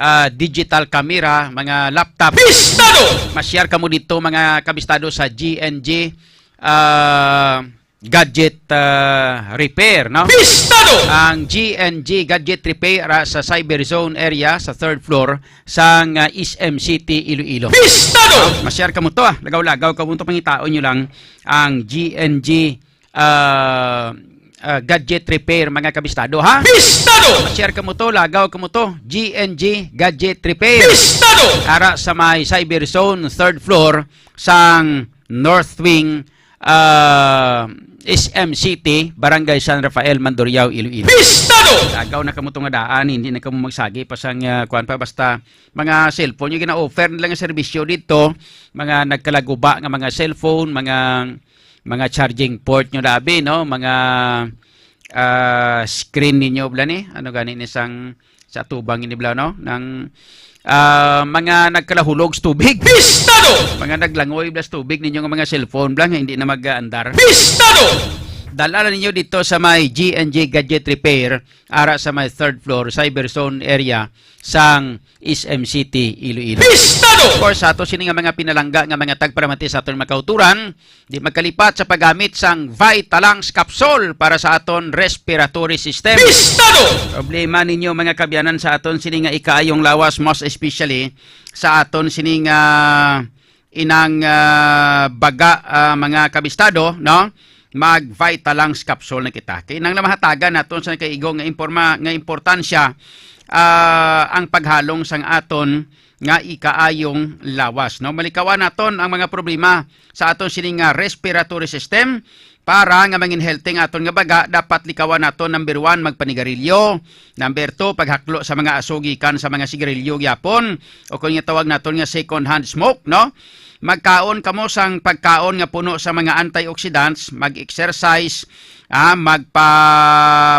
ah, digital camera, mga laptop. Bistado! Ma-share kamo dito, mga kabistado, sa G N G, ah, Gadget, ah, Repair, no? Bistado! Ang G N G Gadget Repair, ah, sa Cyber Zone area, sa third floor, sang, ah, S M City, Iloilo. Bistado! Ah, ma-share kamo to, ah. Lagaw-lagaw kamo to, pangitaon nyo lang ang G N G, ah, ah, Gadget Repair, mga kabistado, ha? Bistado! Ma-share kamo to, lagaw kamo to, G N G Gadget Repair. Bistado! Ara sa may Cyber Zone, third floor, sang North Wing, ah, S M City, Barangay San Rafael, Mandurriao, Iloilo. Pistado! Agaw na kamo to nga daan, hindi na kamo magsagi pa sang, ah, kuwan pa, basta mga cellphone yung gina-offer nila nga serbisyo dito, mga nagkalaguba nga mga cellphone, mga mga charging port nyo labi, no? Mga ah, screen ninyo bala ni, ano gani ni sang sa tubang ini bala, no? Nang ah, mga nagkalahulog sa tubig. Pistado! Mga naglangoy bala sa tubig ninyo nga mga cellphone bala nga hindi na mag-aandar. Pistado! Dala na ninyo dito sa may G and G Gadget Repair, ara sa may third floor, cyber zone area sang S M City, Iloilo. Pistado! Of course, sa ato sini nga mga pinalangga nga mga tagparamati sa aton mga kauturan, di magkalipat sa paggamit sang Vitalangs capsule para sa aton respiratory system. Pistado! Problema ninyo, mga kabyanan, sa aton sini nga ikaayong lawas, most especially sa aton sini nga inang ah, baga, ah, mga kabistado, no? Mag Vitalangs capsule na kita. Kay nang lamahatagan naton sa kaigo nga imporma nga importansya ah, ang paghalong sang aton nga ikaayong lawas, no? Malikawan naton ang mga problema sa aton sini nga respiratory system para nga mangin healthy ang aton nga baga. Dapat likawan naton, number one, magpanigarilyo, number two, paghaklo sa mga aso gikan sa mga sigarilyo gyapon, o kung nga tawag naton nga second hand smoke, no? Magkaon kamo sang pagkaon nga puno sa mga antioxidants, mag-exercise, ah, magpabakuna,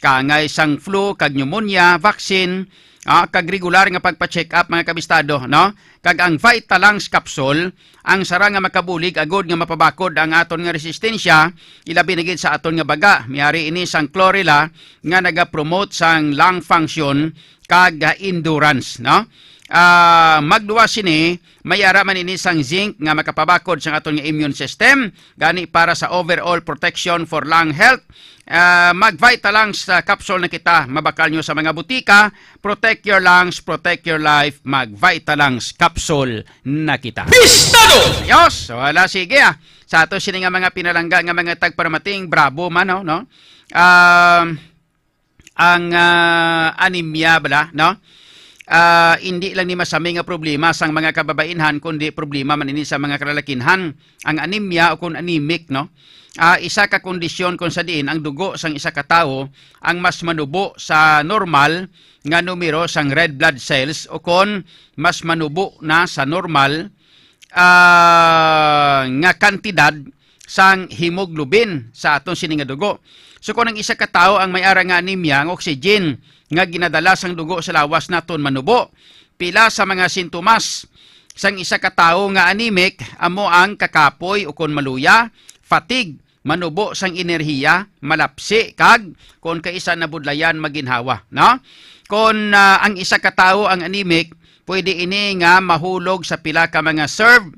kaangay sang flu kag pneumonia vaccine, ah, kag regular nga pagpa-check up, mga kabistado, no? Kag ang Vitalangs capsule, ang sara nga makabulig agud nga mapabakod ang aton nga resistensya, ilabi na gid sa aton nga baga. May ari ini sang chlorella nga nagapromote sang lung function kag endurance, no? Ah, magduwa sini, may ara man ini sang zinc nga makapabakod sang aton nga immune system, gani para sa overall protection for lung health. Ah, mag Vitalangs sa capsule na kita, mabakal nyo sa mga butika. Protect your lungs, protect your life. Mag Vitalangs capsule na kita. Pistado! Ayos! So, wala, sige ah. Sa ato sini nga mga pinalangga nga mga tagparamating, bravo man, no? No? Um, ang ah, anemia bala, no? Ah, hindi lang ni masami nga problema sang mga kababainhan, kundi problema man ini sa mga kalalakinhan. Ang anemia o kung anemic, no? Ah, isa ka kondisyon kung sa diin ang dugo sang isa ka tawo ang mas manubo sa normal nga numero sang red blood cells o kon mas manubo na sa normal ah, nga kantidad sang hemoglobin sa aton sini nga dugo. So, kung ang isa ka tawo ang may ara nga anemia, ang oxygen nga ginadala sang dugo sa lawas naton manubo. Pila sa mga sintomas sang isa ka tawo nga anemic amo ang kakapoy ukon maluya, fatigue, manubo sang enerhiya, malapsi, kag kon kaisa nabudlayan, maginhawa, no? Kon ah, ang isa ka tawo ang anemic, pwede ini nga mahulog sa pila ka mga serve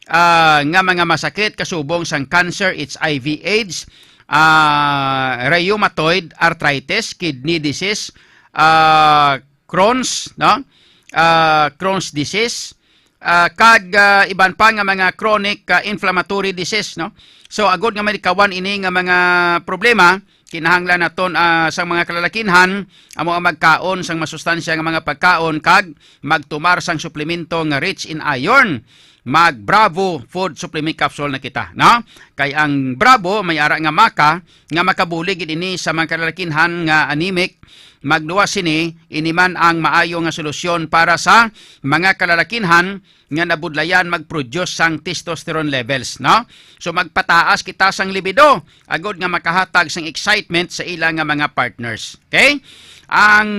ah, nga mga masakit kasubong sang cancer, H I V, AIDS, ah, rheumatoid arthritis, kidney disease, ah, Crohn's, no? Ah, Crohn's disease, ah, kag ah, iban pa nga mga chronic ah, inflammatory disease, no? So agud nga malikawan ini nga mga problema, kinahanglan naton ah, sang mga kalalakinhan amo ang magkaon sang masustansya nga mga pagkaon kag magtumar sang suplemento nga rich in iron. Mag Bravo Food Supplement Capsule na kita, no? Kay ang Bravo may ara nga maca nga makabulig gid ini sa mga kalalakinhan nga anemic. Magluwas sini, ini man ang maayo nga solusyon para sa mga kalalakinhan nga nabudlayan mag-produce sang testosterone levels, no? So magpataas kita sang libido agud nga makahatag sang excitement sa ila nga mga partners. Okay? Ang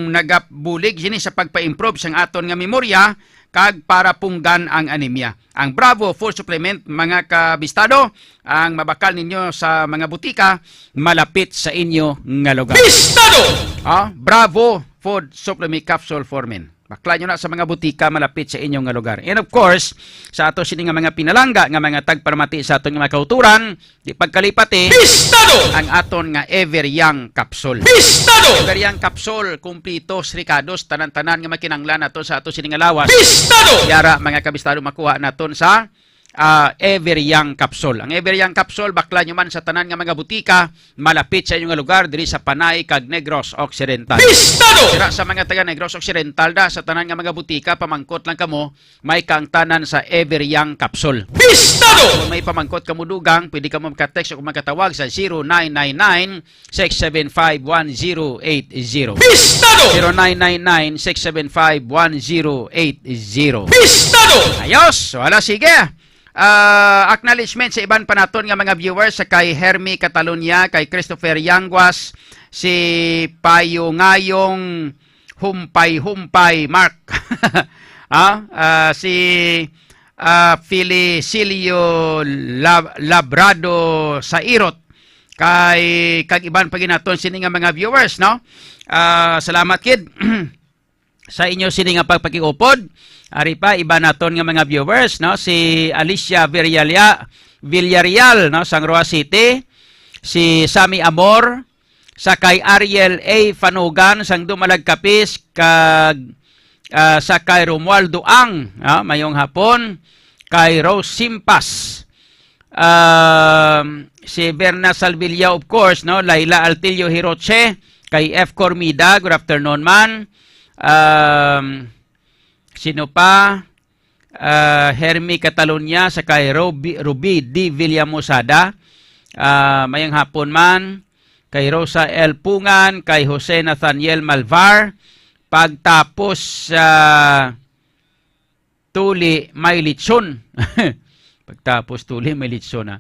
nagabulig sini sa pagpa-improve sang aton nga memorya kag para punggan ang anemia. Ang Bravo Food Supplement, mga kabistado, ang mabakal ninyo sa mga butika malapit sa inyo nga lugar. Bistado! Ah, Bravo Food Supplement Capsule for Men. Bakla nyo na sa mga butika malapit sa inyo nga lugar. And of course, sa ato sini nga mga pinalangga nga mga tagparamati sa aton nga mga kauturan, di pagkalipati Bistado! Ang aton nga Ever Young Capsule. Bistado! Ever Young Capsule, kumplito, rikados, tanan-tanan nga makinanglan nato sa ato sini nga lawas. Bistado! Yara, mga kabistado, makuha naton sa ah, Ever Young Capsule. Ang Ever Young Capsule, baklan nyo man sa tanan nga mga butika, malapit sa inyo nga lugar, diri sa Panay kag Negros Occidental. Pistado! Dira sa mga taga Negros Occidental da, sa tanan nga mga butika, pamangkot lang kamo, may kaangtanan sa Ever Young Capsule. Pistado! Kung may pamangkot kamo dugang, pwede kamo magka-text o magkatawag sa zero nine nine nine, six seven five, one zero eight zero. Pistado! Zero nine nine nine, six seven five, one zero eight zero. Pistado! Ayos! Wala, sige. Ah, acknowledgement sa iban pa naton nga mga viewers, sa kay Hermie Catalunya, kay Christopher Yanguas, si Payo Ngayong Humpay-Humpay Mark. Ah, ah, si, ah, Felicilio Lab-, Labrado sa Irot, kay, kag iban pa ginaton sini nga mga viewers, no? Ah, salamat gid sa inyo sini nga pagpakiupod. Ari pa, iba naton nga mga viewers, no? Si Alicia Villalia-, Villarreal, no, sang Roa City, si Sammy Amor, sa kay Ariel A Fanugan sang Dumalag Capiz, kag, ah, sa kay Romualdo Ang, ah, mayong hapon, kay Rose Simpas, um, si Verna Salvilla, of course, no, Laila Altillo Hiroche, kay F Cormida, good afternoon man. Um, sino pa? Ah, Hermie Catalunya, sa kay Ruby, Ruby D Villamosada. Ah, mayang hapon man kay Rosa L Pungan, kay Jose Nathaniel Malvar. Pagtapos sa tuli, may litson. Pagtapos tuli, may litson, ah.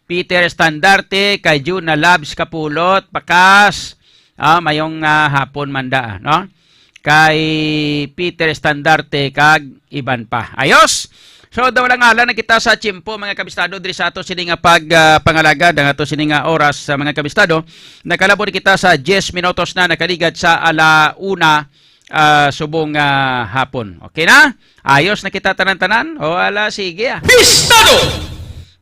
Peter Estandarte, kay Juna Labs Kapulot, pakas, ah, mayong, ah, hapon man da, no? Kay Peter Estandarte kag iban pa. Ayos! So, daw lang alam na kita sa tiyempo, mga kabistado, diri sa ato sini nga pag, ah, pangalagad, ang ato sini nga oras, sa mga kabistado. Nakalabot kita sa diyes minutos na, nakaligad sa ala una, ah, subong, ah, hapon. Okay na? Ayos na kita tanan-tanan? O, ala, sige, ah. Pistado!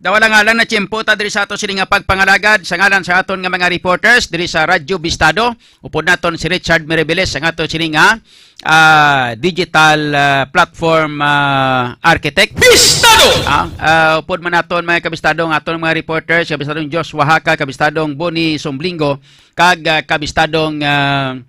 Daw lang alam na tiyempo ta diri sa ato sini nga pagpangalagad sa ngalan sa aton nga mga reporters diri sa Radyo Bistado. Upod naton si Richard Miribiles, ang ato sini nga, ah, digital, ah, platform, ah, architect. Bistado! Ah, ah, upod man naton, mga kabistado, ang aton mga reporters, kabistadong Josh Wahaka, kabistadong Bonnie Sumblingo, kag, ah, kabistadong, ah,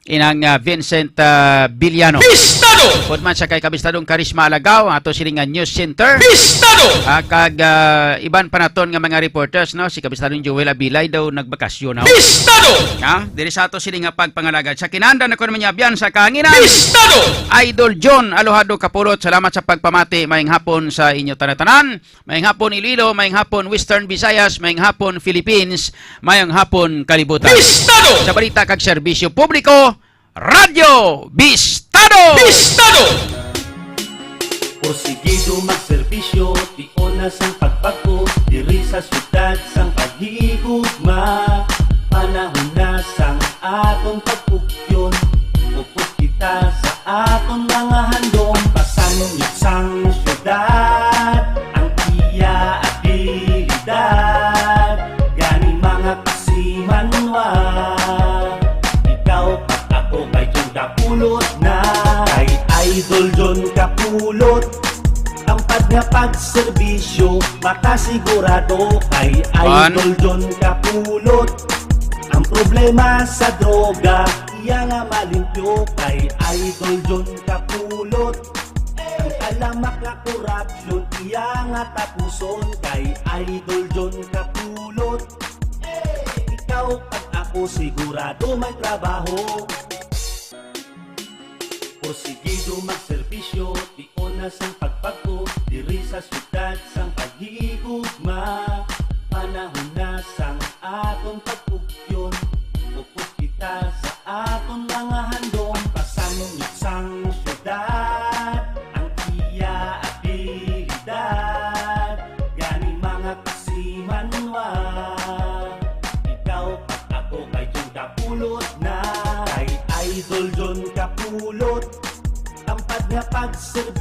inang, ah, Vincent, ah, Villano. Pistado! Upod man sa kay kabistadong Karisma Alagaw, ang ato sini nga news center. Pistado! Ah, kag, ah, iban pa naton nga mga reporters, no? Si kabistadong Joel Abilay daw nagbakasyon na. Pistado! Ha? Diri sa ato sini nga pagpangalagad. Sa kinahanglan ako naman niya biyan sa kahanginan. Pistado! Idol John Alojado Kapulot, salamat sa pagpamati. Mayang hapon sa inyo tanan-tanan. Mayang hapon, Iloilo. Mayang hapon, Western Visayas. Mayang hapon, Philippines. Mayang hapon, kalibutan. Bistado! Sa balita kag serbisyo publiko, Radyo Bistado! Bistado! Porsigido magserbisyo, tion na sang pagpagko, diri sa syudad sang paghigugma. Panahon na sang aton pagpugyon, upod kita sa aton mga handom. Pasangyot sang syudad, ang iya abilidad. Gani, mga kasimanwa, ikaw kag ako kay John Kapulot na. Kay Idol John Kapulot, tampad nga pagserbisyo, makasigurado kay Idol John Kapulot. Ang problema sa droga, iya nga malimpyo kay Idol John Kapulot. Ang talamak nga korupsyon, iya nga tapuson kay Idol John Kapulot. Ikaw kag ako sigurado may trabaho. Porsigido magserbisyo, tion na sang pagpagko, diri sa syudad sang paghigugma. Panahon na sang aton pagpugyon, upod kita sa aton mga handom. Pasangyot sang syudad, ang iya abilidad. Gani, mga kasimanwa, ikaw kag ako kay John Kapulot na. Kay Idol John Kapulot, tampad nga pagserbi